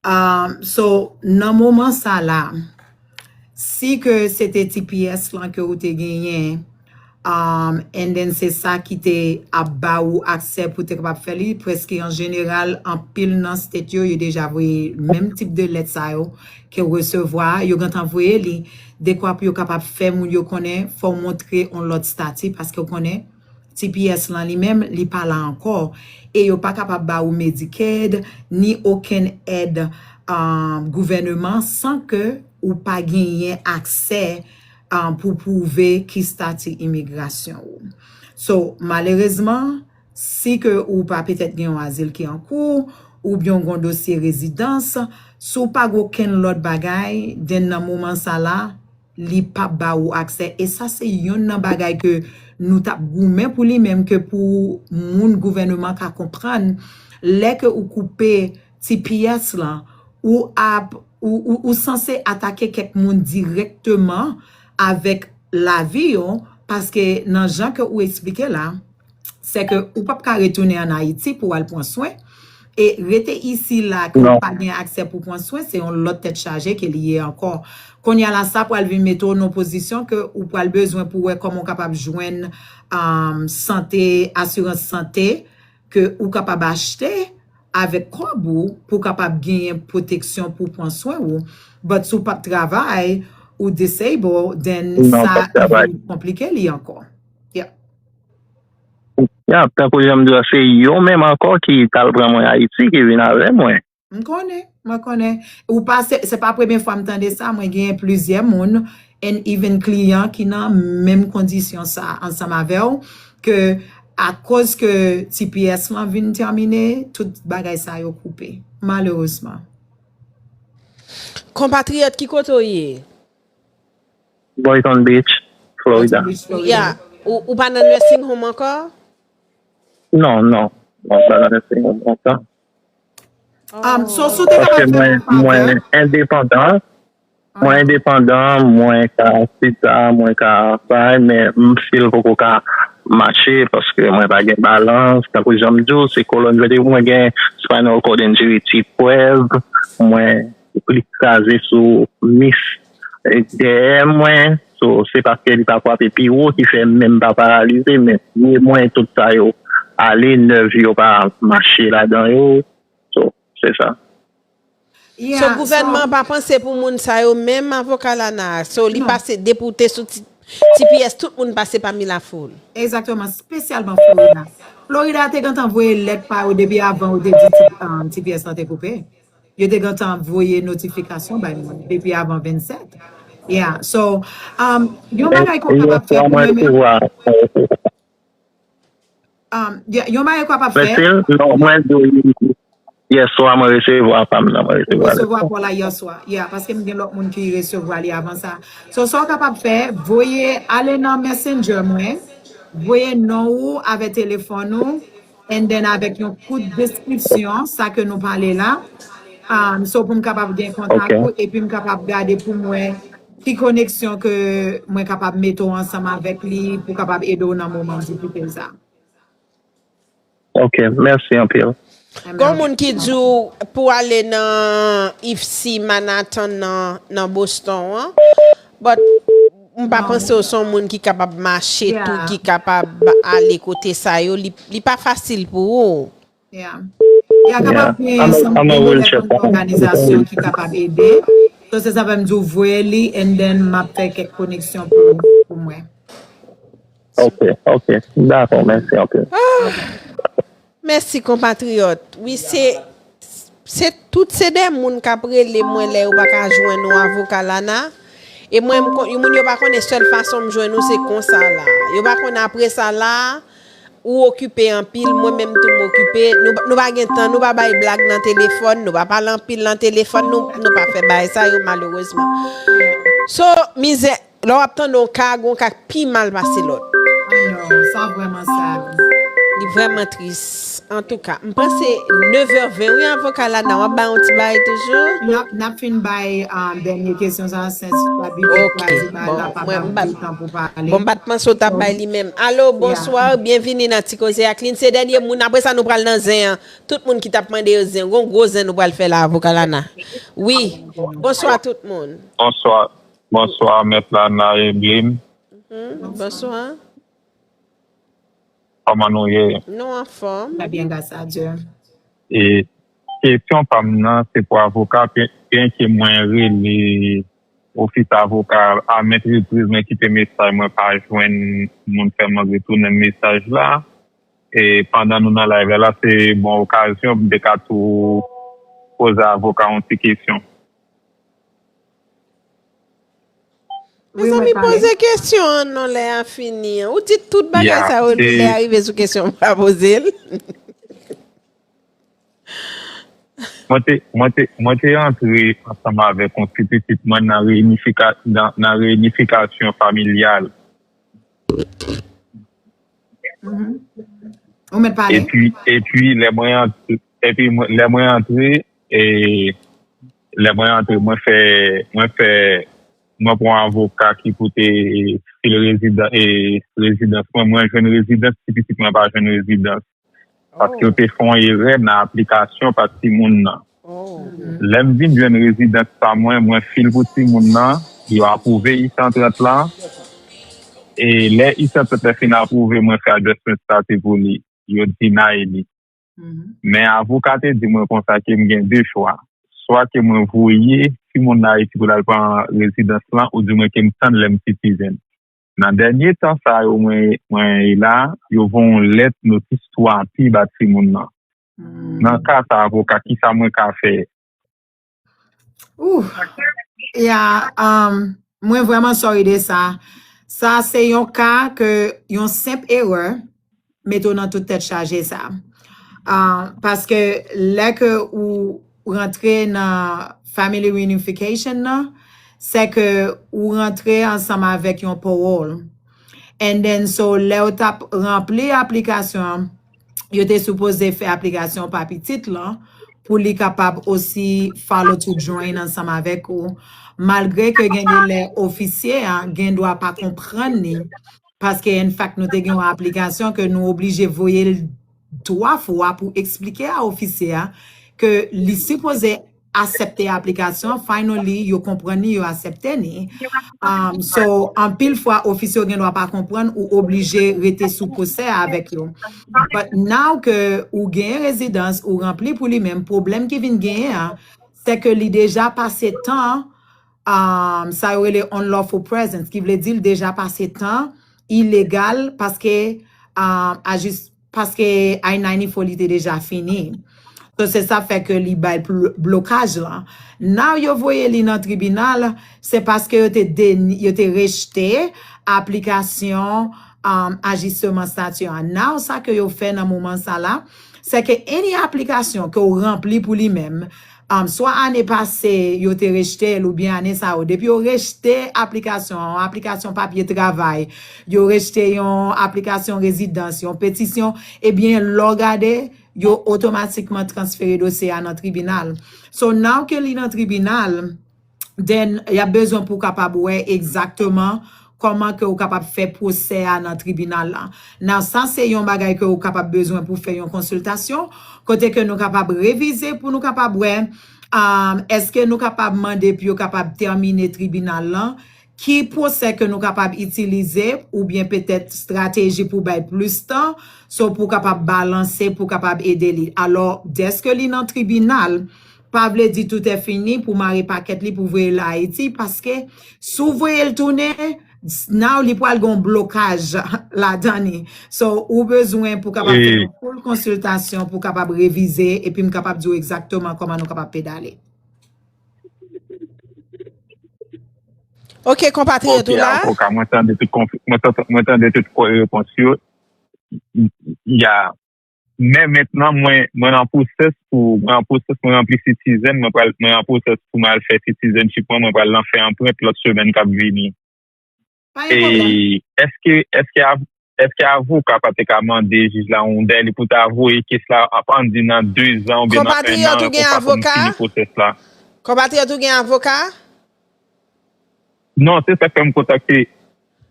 Um, so, nan moman sa la, si ke se te T P S lan ke ou te genyen, um, and then se sa ki te ap ba ou aksè pou te kapab fè li, prèske an jeneral, anpil nan state yo, yo deja voye menm tip de lèt sa yo ke w resevwa, yo gentan voye li, dekwa pou yo kapab fè moun yo konnen, fò w montre yon lòt stati, paske w konnen, T P S lan li menm, li pa la ankò. E yo pa kapab ba ou Medicaid, ni okenn èd, um, gouvèneman san ke ou pa genyen aksè, um, pou pwouve ki stati imigrasyon ou. So, malerezman, si ke ou pa petèt gen yon azil ki an kou, oubyen w gen yon dosye rezidans, si w pa gen okenn lòt bagay, then nan moman sa la, li p ap ba ou aksè. E sa se yonn nan bagay ke nou t ap goumen pou li menm, ke pou moun gouvèneman ka konprann. Lè ke ou koupe T P S lan, ou ap, ou, ou, ou sanse atake kèk moun dirèkteman avèk lavi yo, paske nan jan ke ou eksplike la, se ke ou p ap ka retounen ann Ayiti pou w al pran swen. E rete isi la, ke w pa gen aksè pou pran swen, se yon lòt tèt chaje ke li ye ankò. Kounye a la, sa pral vin mete w nan pozisyon ke ou pral bezwen pou wè kòman w kapab jwenn, um, sante, asirans sante ke ou kapab achte avèk kòb ou pou w kapab genyen pwoteksyon pou w pran swen ou. But si w p ap travay, ou disabled, then sa vin konplike li ankò. Yeah. Ya, tankou jan m di w, se yo menm ankò ki t al pran mwen Ayiti, ki vin avè mwen. M konnen, mwen konnen. Ou pa, se, se pa premye fwa m tande sa, mwen genyen plizyè moun, and even kliyan ki nan menm kondisyon sa ansanm avè w, ke akoz ke T P S lan vin tèmine, tout bagay sa yo koupe, malerezman. Konpatriyòt, ki kote w ye? Boynton Beach, Florida. Ya, ou, ou pa nan nursing home ankò? Non, non. Mwen pa nan nursing home ankò. Um, so, si w te kapab fè mwen yon favè. Mwen endepandan. Mwen endepandan, mwen ka chita, mwen ka bay, men m still poko ka mache paske mwen pa gen balans. Tankou jan m di w, se kolòn vètebral mwen gen spinal cord injury tip twelve. Mwen li kraze sou mis dèyè mwen. So, se paske li pa frape pi wo ki fè men m pa paralize, men pye mwen, tout sa yo ale, nèv yo pa mache ladan yo. So, se sa. So, gouvènman an pa panse pou moun sa yo menm, avoka Lana a. So, li pase depi w te sou T P S, tout moun pase pami lafoul. Egzakteman, espesyalman Florida. Florida te gentan voye lèt pa yo depi avan yo te di T P S lan te koupe. Yo te gentan voye notifikasyon bay moun depi avan vennsèt. Yeah, so, um, yon bagay ke w kapab fè pou mwen menm. Um, yon bagay ke w kapab fè. Non, mwen di w, yèswa mwen resevwa pa m nan, mwen resevwa. Ou resevwa pa w la yèswa. Yeah, paske m gen lòt moun ki resevwa li avan sa. So, sa w kapab fè, voye, ale nan Messenger mwen, voye non ou avèk telefòn ou, and then avèk yon kout deskripsyon sa ke nou pale la. Um, so pou m kapab gen kontak ou, epi m kapab gade pou m wè ki koneksyon ke mwen kapab mete w ansanm avèk li pou kapab ede w nan moman difisil sa. Ok, mèsi anpil. Gon moun ki di w pou ale nan IFSI Manhattan nan, nan Boston an. But m pa panse w se yon moun ki kapab mache tou, ki kapab ale kote sa yo. Li, li pa fasil pou ou. Yeah. Ya kapab gen yon lòt òganizasyon ki kapab ede. So se sa fè m di w voye li and then m ap fè kèk koneksyon pou, pou mwen. Ok, ok. Dakò, mèsi anpil. Mèsi konpatriyòt. Wi, se se tout se de moun k ap rele mwen lè yo pa ka jwenn yon avoka Lana. E mwen, m kon- moun yo pa konnen sèl fason m jwenn ou se konsa la. Yo pa konnen apre sa la, ou okipe anpil, mwen menm tou m okipe. Nou, nou pa gen tan, nou pa bay blag nan telefòn, nou pa pale anpil nan telefòn, nou, nou pa fè bagay sa yo malerezman. So, mizè, lè w ap tande yon ka, gon ka k pi mal pase lòt. I know, sa vrèman sad. Li vrèman tris. Antouka, m panse nev è ven, wi, avoka Lana, w ap bay yon ti bagay toujou? N ap, n ap fin bay um, dènye kesyon sa, sens pa biblik, Ok, bon, mwen m bat. Bon, m bat panse w t ap bay li menm. Alo, bonswa, byenvini nan Ti Koze ak Lin. Se dènye moun, apre sa nou pral nan zen an. Tout moun ki t ap mande yo zen, gon gwo zen nou pral fè la, avoka Lana. Wi, bonswa tout moun. Bonswa, bonswa, mèt Lana e Lin. Hmm, bonswa. Kòman nou ye? Nou anfòm. Très bien, grâce à Dieu. E kesyon pa m nan, se pou avoka, byen ke mwen rele ofis avoka a mèt repriz, mwen kite mesaj, mwen pa jwenn moun fè mwen retounen mesaj la. E pandan nou nan live la, se bon okazyon pou m te ka tou poze avoka yon ti kesyon. Mezanmi, poze kesyon an non, lè a fini an. Ou di tout bagay sa yo, lè a rive sou kesyon m pa poze l. Mwen te, mwen te, mwen te antre ansanm avèk yon ti pitit mwen nan reyinifika, nan, nan reyinifikasyon familyal. Ou mèt pale. Epi, epi lè mwen antre, epi mwen- lè mwen antre, e lè mwen antre, mwen fè, mwen fè, mwen pran avoka ki pou te fil rezidan, e rezidans mwen, mwen jwenn rezidans, ti pitit mwen pa jwenn rezidans. Paske yo te fè yon erè nan aplikasyon pa timoun nan. Lè m vin jwenn rezidans pa mwen, mwen fil pou timoun nan, yo apwouve I san trant la. E lè I san trant la fin apwouve, mwen fè adjustment status pou li, yo deny li. Men avoka te di mwen konsa ke m gen de chwa. Swa ke mwen voye timoun nan Ayiti pou l al pran rezidans lan, oudimwen ke m tann lè m citizen. Nan dènye tan sa yo mwen mwen ye la, yo voye yon lèt notis twa pi ba timoun nan. Nan ka sa avoka, kisa mwen ka fè? Ooh. Yeah, um, mwen vrèman sorry de sa. Sa se yon ka ke yon senp erè mete w nan tout tèt chaje sa. Ah, paske lè ke ou rantre nan family reunification nan, se ke ou rantre ansanm avèk yon parole. And then, so, lè w t ap ranpli aplikasyon an, yo te sipoze fè aplikasyon pa pitit lan pou li kapab osi follow to join ansanm avèk ou. Malgre ke gen de lè ofisye a gen dwa pa konprann li, paske in fact nou te gen yon aplikasyon ke nou oblije voye l twa fwa pou eksplike a ofisye a ke li sipoze aksepte aplikasyon, finally yo konprann li, yo aksepte li. Um, so, anpil fwa ofisye yo gen dwa pa konprann, ou oblije rete sou pwosè avèk yo. But now ke ou genyen rezidans, ou ranpli pou li menm, pwoblèm ki vin genyen an, se ke li deja pase tan, um, sa yo rele unlawful presence, ki vle di l deja pase tan ilegal paske, um, ajis paske I ninety-four li te deja fini. So, se sa fè ke li bay blokaj lan. Now yo voye li nan tribinal, se paske yo te deni, yo te rejte aplikasyon, um, ajisteman stati an. Now sa ke yo fè nan moman sa la, se ke any aplikasyon ke w ranpli pou li menm, um, swa ane pase yo te rejte l oubyen ane sa yo, depi yo rejte aplikasyon an, yon aplikasyon papye travay, yo rejte yon aplikasyon rezidans, yon petisyon, ebyen lè w gade, yo otomatikman transfere dosye a nan tribinal. So, now ke li nan tribinal, then y ap bezwen pou w kapab wè egzakteman kòman ke w kapab fè pwosè a nan tribinal la. Now, sa se yon bagay ke w kapab bezwen pou fè yon konsiltasyon, kote ke nou kapab revize pou nou kapab wè, um, èske nou kapab mande pou yo kapab tèmine tribinal lan, ki pwosè ke nou kapab itilize, oubyen petèt estrateji pou bay plis tan, so pou kapab balanse, pou kapab ede li. Alò, dèske li nan tribinal, pa vle di tout è fini pou mare pakèt li pou voye l Ayiti, paske si w voye l tounen, now li pral gen yon blokaj ladan li. So, ou bezwen pou kapab fè yon full konsiltasyon pou kapab revize, epi m kapab di w egzakteman kòman nou kapab pedale. Ok, konpatriyòt ou la? Avoka, mwen tande tout konf- mwen tande, mwen tande tout repons yo. Ya. Men mentnan mwen mwen nan pwosès pou mwen nan pwosès mwen ranpli citizen, mwen pral mwen nan pwosès pou mwen al fè citizenship mwen, mwen pral nan fè anprent lòt semèn k ap vini. E èske èske av- èske avoka pa te ka mande jij la yon dèle pou ta voye kes la, ann di nan de zan oubyen nan en an, pou fini pwosès la? Konpatriyòt ou gen avoka? Non, se sa k fè m kontakte.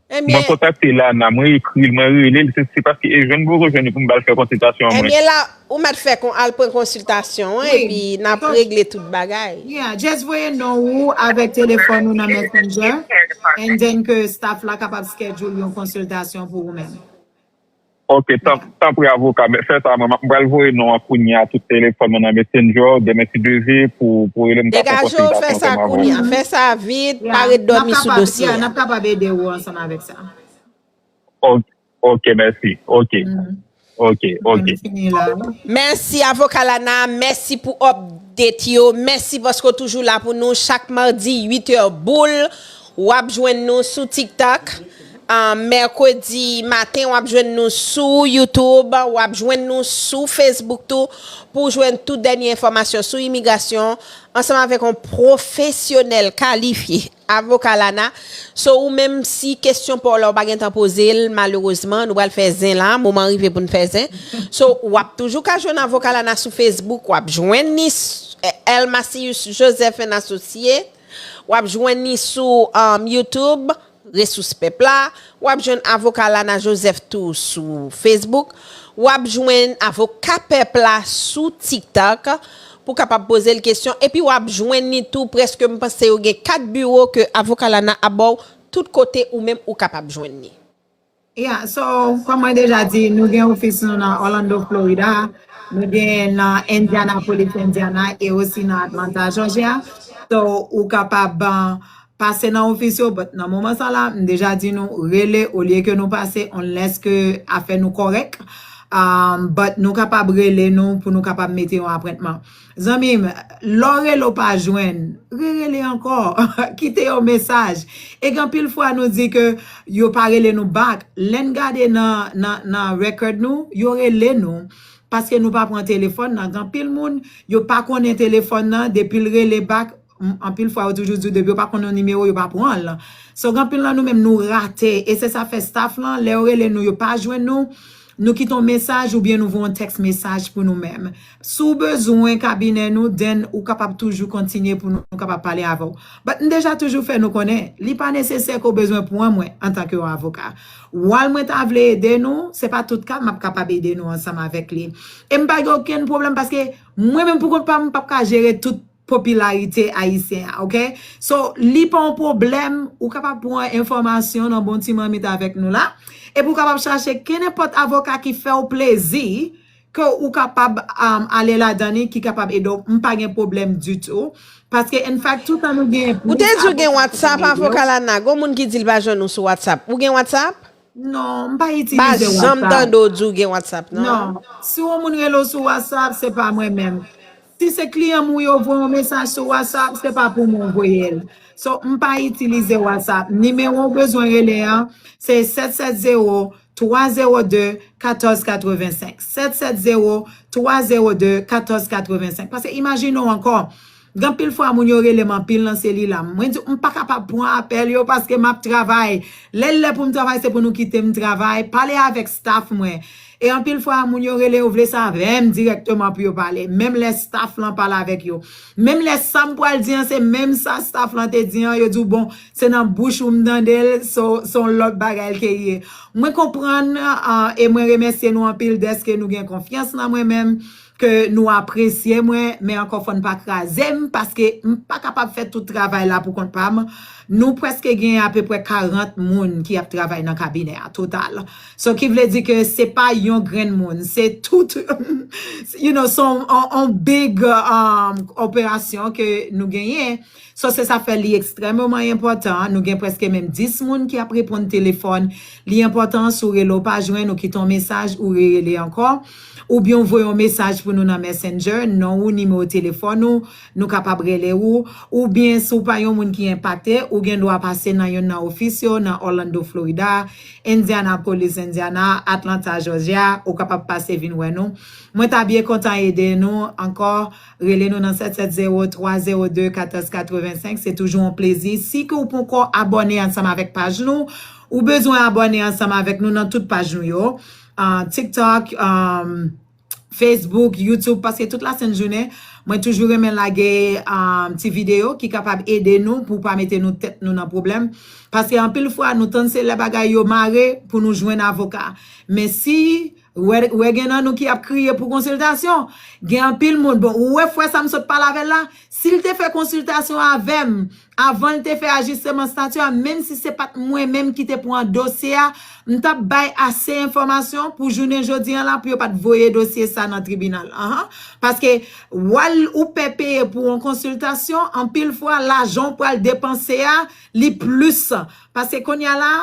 Mwen kontakte Lana, mwen ekri l, mwen rele l, se paske Eugène poko jwenn li pou m ba l fè konsiltasyon an mwen. Ebyen la, ou mèt fè al pran konsiltasyon an epi n ap regle tout bagay. Yeah, just voye non ou avèk telefòn ou nan Messenger, and then ke staff la kapab schedule yon konsiltasyon pou ou menm. Ok, tanpri avoka, fè sa mwen, m pral voye non an kounye a tout telefòn mwen nan Messenger, demen si Dye vle, pou rele m ka fè konsiltasyon ansanm avè w. Degaje w, fè sa kounye a, fè sa vit, pa ret dòmi sou dosye a. N ap kapab ede w ansanm avèk sa. Ok, mèsi. Ok. Ok, ok. Mèsi avoka Lana, mèsi pou update yo, mèsi paske w toujou la pou nou chak madi uit è boul. W ap jwenn nou sou TikTok. Mèkredi maten w ap jwenn nou sou YouTube, w ap jwenn nou sou Facebook tou pou w jwenn tout dènye enfòmasyon sou imigrasyon ansanm avèk yon pwofesyonèl kalifye. Avoka Lana. So ou menm si kesyon pa w la ou pa gentan poze l, malerezman nou pral fè zen la, moman rive pou n fè zen. So w ap toujou ka jwenn avoka Lana sou Facebook, w ap jwenn ni Elmacius Joseph and Associates, w ap jwenn ni sou YouTube, Resous Pèp la, w ap jwenn avoka Lana Joseph tou sou Facebook, w ap jwenn avoka pèp la sou TikTok, pou w kapab poze l kesyon, epi w ap jwenn ni tou, prèske m panse yo gen kat biwo ke avoka Lana ap ba w tout kote ou menm ou kapab jwenn ni. Yeah, so, kòm mwen deja di, nou gen ofis nou nan Orlando, Florida, nou gen nan Indianapolis, Indiana, e osi nan Atlanta, Georgia. So, ou kapab pase nan ofis yo, but nan moman sa la, m deja di nou, rele olye ke nou pase, unless ke afè nou kòrèk. But nou kapab rele nou pou nou kapab mete yon apwentman. Zanmi m, lè w rele w pa jwenn, rerele ankò. Kite yon mesaj. E gen anpil fwa nou di ke yo pa rele nou back. Lè n gade nan, nan, nan record nou, yo rele nou. Paske nou pa pran telefòn nan. Gen anpil moun, yo pa konnen telefòn nan, depi l rele back, anpil fwa yo toujou di w depi yo pa konn yon nimewo, yo pa pran l. So gen anpil nan nou menm nou rate. E se sa fè staff lan, lè yo rele nou, yo pa jwenn nou, nou kite yon mesaj oubyen nou voye yon text mesaj pou nou menm. Si w bezwen kabinè nou, then ou kapab toujou kontinye pou nou kapab pale avè w. But m deja toujou fè nou konnen, li pa nesesè ke w bezwen pran mwen antanke yon avoka. While mwen ta vle ede nou, se pa tout ka m ap kapab ede nou ansanm avèk li. E m pa gen okenn pwoblèm paske mwen menm pou kont pa m, m p ap ka jere tout popilarite ayisyen an, oke? So, li pa yon pwoblèm, ou kapab pran enfòmasyon nan bon ti manmit avèk nou la, epi ou kapab chache kenenpòt avoka ki fè w plezi, ke ou kapab ale ladan li, ki kapab ede w. M pa gen pwoblèm ditou, paske in fact, toutan nou gen plis avoka. Ou te di w gen WhatsApp, avoka Lana, gon moun ki di l pa jwenn ou sou WhatsApp. Ou gen WhatsApp? Non, m pa itilize WhatsApp. M pa janm tande w di w gen WhatsApp, non. Non. Si yon moun rele w sou WhatsApp, se pa mwen menm. Si se kliyan m ou yo voye yon mesaj sou WhatsApp, se pa pou mwen voye l. So, m pa itilize WhatsApp. Nimewo w bezwen rele an, se sèt sèt zewo, twa zewo de, katòz katrevensenk. Sèt sèt zewo, twa zewo de, katòz katrevensenk. Paske imajine w ankò, gen anpil fwa moun yo rele m anpil nan selila m. Mwen di, m pa kapab pran apèl yo paske m ap travay. Lè l lè pou m travay, se pou nou kite m travay. Pale avèk staff mwen. E anpil fwa, moun yo rele, yo vle sa avè m dirèkteman pou yo pale. Menm lè staff lan pale avèk yo. Menm lè sa m pral di an, se menm sa staff lan te di an, yo di w, bon, se nan bouch ou m tande l, so, se yon lòt bagay l ke ye. Mwen konprann, e mwen remèsye nou anpil dèske nou gen konfyans nan mwen menm. Ke nou apresye mwen, men ankò fò n pa kraze m, paske m pa kapab fè tout travay la pou kont pa m. Nou prèske gen apeprè karant moun ki ap travay nan kabinè a total. So ki vle di ke se pa yon grenn moun, se tout, you know, se yon, yon, yon big, um, operasyon ke nou genyen. So se sa fè li ekstrèmeman enpòtan. Nou gen prèske menm dis moun ki ap reponn telefòn. Li enpòtan si w rele w pa jwenn, ou kite yon mesaj, ou rerele ankò. Oubyen w voye yon mesaj pou nou nan Messenger, non ou, nimewo telefòn ou, nou kapab rele ou. Oubyen si w pa yon moun ki enpakte, ou gen dwa pase nan youn nan ofis yo, nan Orlando, Florida, Indianapolis, Indiana, Atlanta, Georgia, ou kapab pase vin wè nou. Mwen ta byen kontan ede nou ankò. Rele nou nan sèt sèt zewo, twa zewo de, katòz katrevensenk. Se toujou yon plezi. Si ke w poko abòne ansanm avèk paj nou, Ou bezwen abòne ansanm avèk nou nan tout paj nou yo. Ah, TikTok, um, Facebook, YouTube, paske tout lasent jounen, mwen toujou renmen lage um, ti videyo ki kapab ede nou pou pa mete nou tèt nou nan pwoblèm. Paske anpil fwa, nou tann se lè bagay yo mare pou nou jwenn avoka. Men si wè, wè gen nan nou ki ap kriye pou konsiltasyon, gen anpil moun, bon, ou wè frè sa m sot pale avè l la, si l te fè konsiltasyon avè m, avan l te fè ajisteman stati a, menm si se pa t mwen menm ki te pran dosye a, m t ap bay ase enfòmasyon pou jounen jodi an la pou yo pa t voye dosye sa nan tribinal. Ahan. Paske wal ou pè peye pou yon konsiltasyon, anpil fwa lajan w pral depanse a, li plis. Paske kounye a la,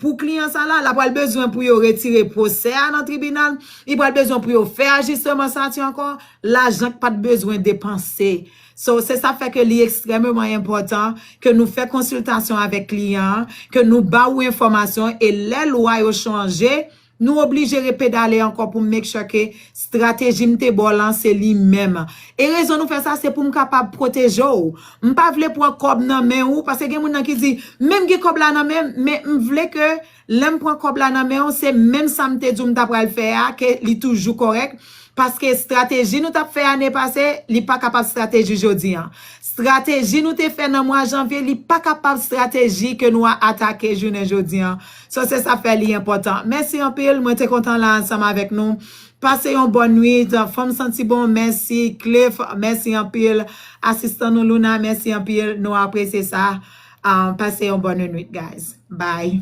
pou kliyan sa la, l ap pral bezwen pou yo retire pwosè a nan tribinal, li pral bezwen pou yo fè ajisteman stati ankò, lajan k pa t bezwen depanse. So, se sa fè ke li ekstrèmeman enpòtan ke nou fè konsiltasyon avèk kliyan an, ke nou ba ou enfòmasyon, e lè lwa yo chanje, nou oblije repedale ankò pou make sure ke strateji m te ba w lan se li menm. E rezon nou fè sa, se pou m kapab pwoteje w. M pa vle pran kòb nan men ou, paske gen moun nan ki di, menm gen kòb la nan men m, men m vle ke lè m pran kòb la nan men w, se menm sa m te di w m ta pral fè a, ke li toujou kòrèk. Paske strateji nou t ap fè ane pase, li pa kapab strateji jodi an. Strateji nou te fè nan mwa janvye, li pa kapab strateji ke nou a atake jounen jodi an. So, se sa fè li enpòtan. Mèsi anpil, mwen te kontan la ansanm avèk nou. Pase yon bòn nwit, fanm santi bon, mèsi. Cliff, mèsi anpil. Asistan nou Luna, mèsi anpil. Nou apresye sa. Ah, pase yon bòn nwit, guys. Bye.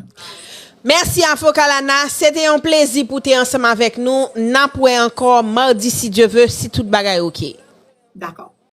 Mèsi Avoka Lana, se te yon plezi pou te ansanm avèk nou. N ap wè ankò madi si Dye ve, si tout bagay oke. Dakò.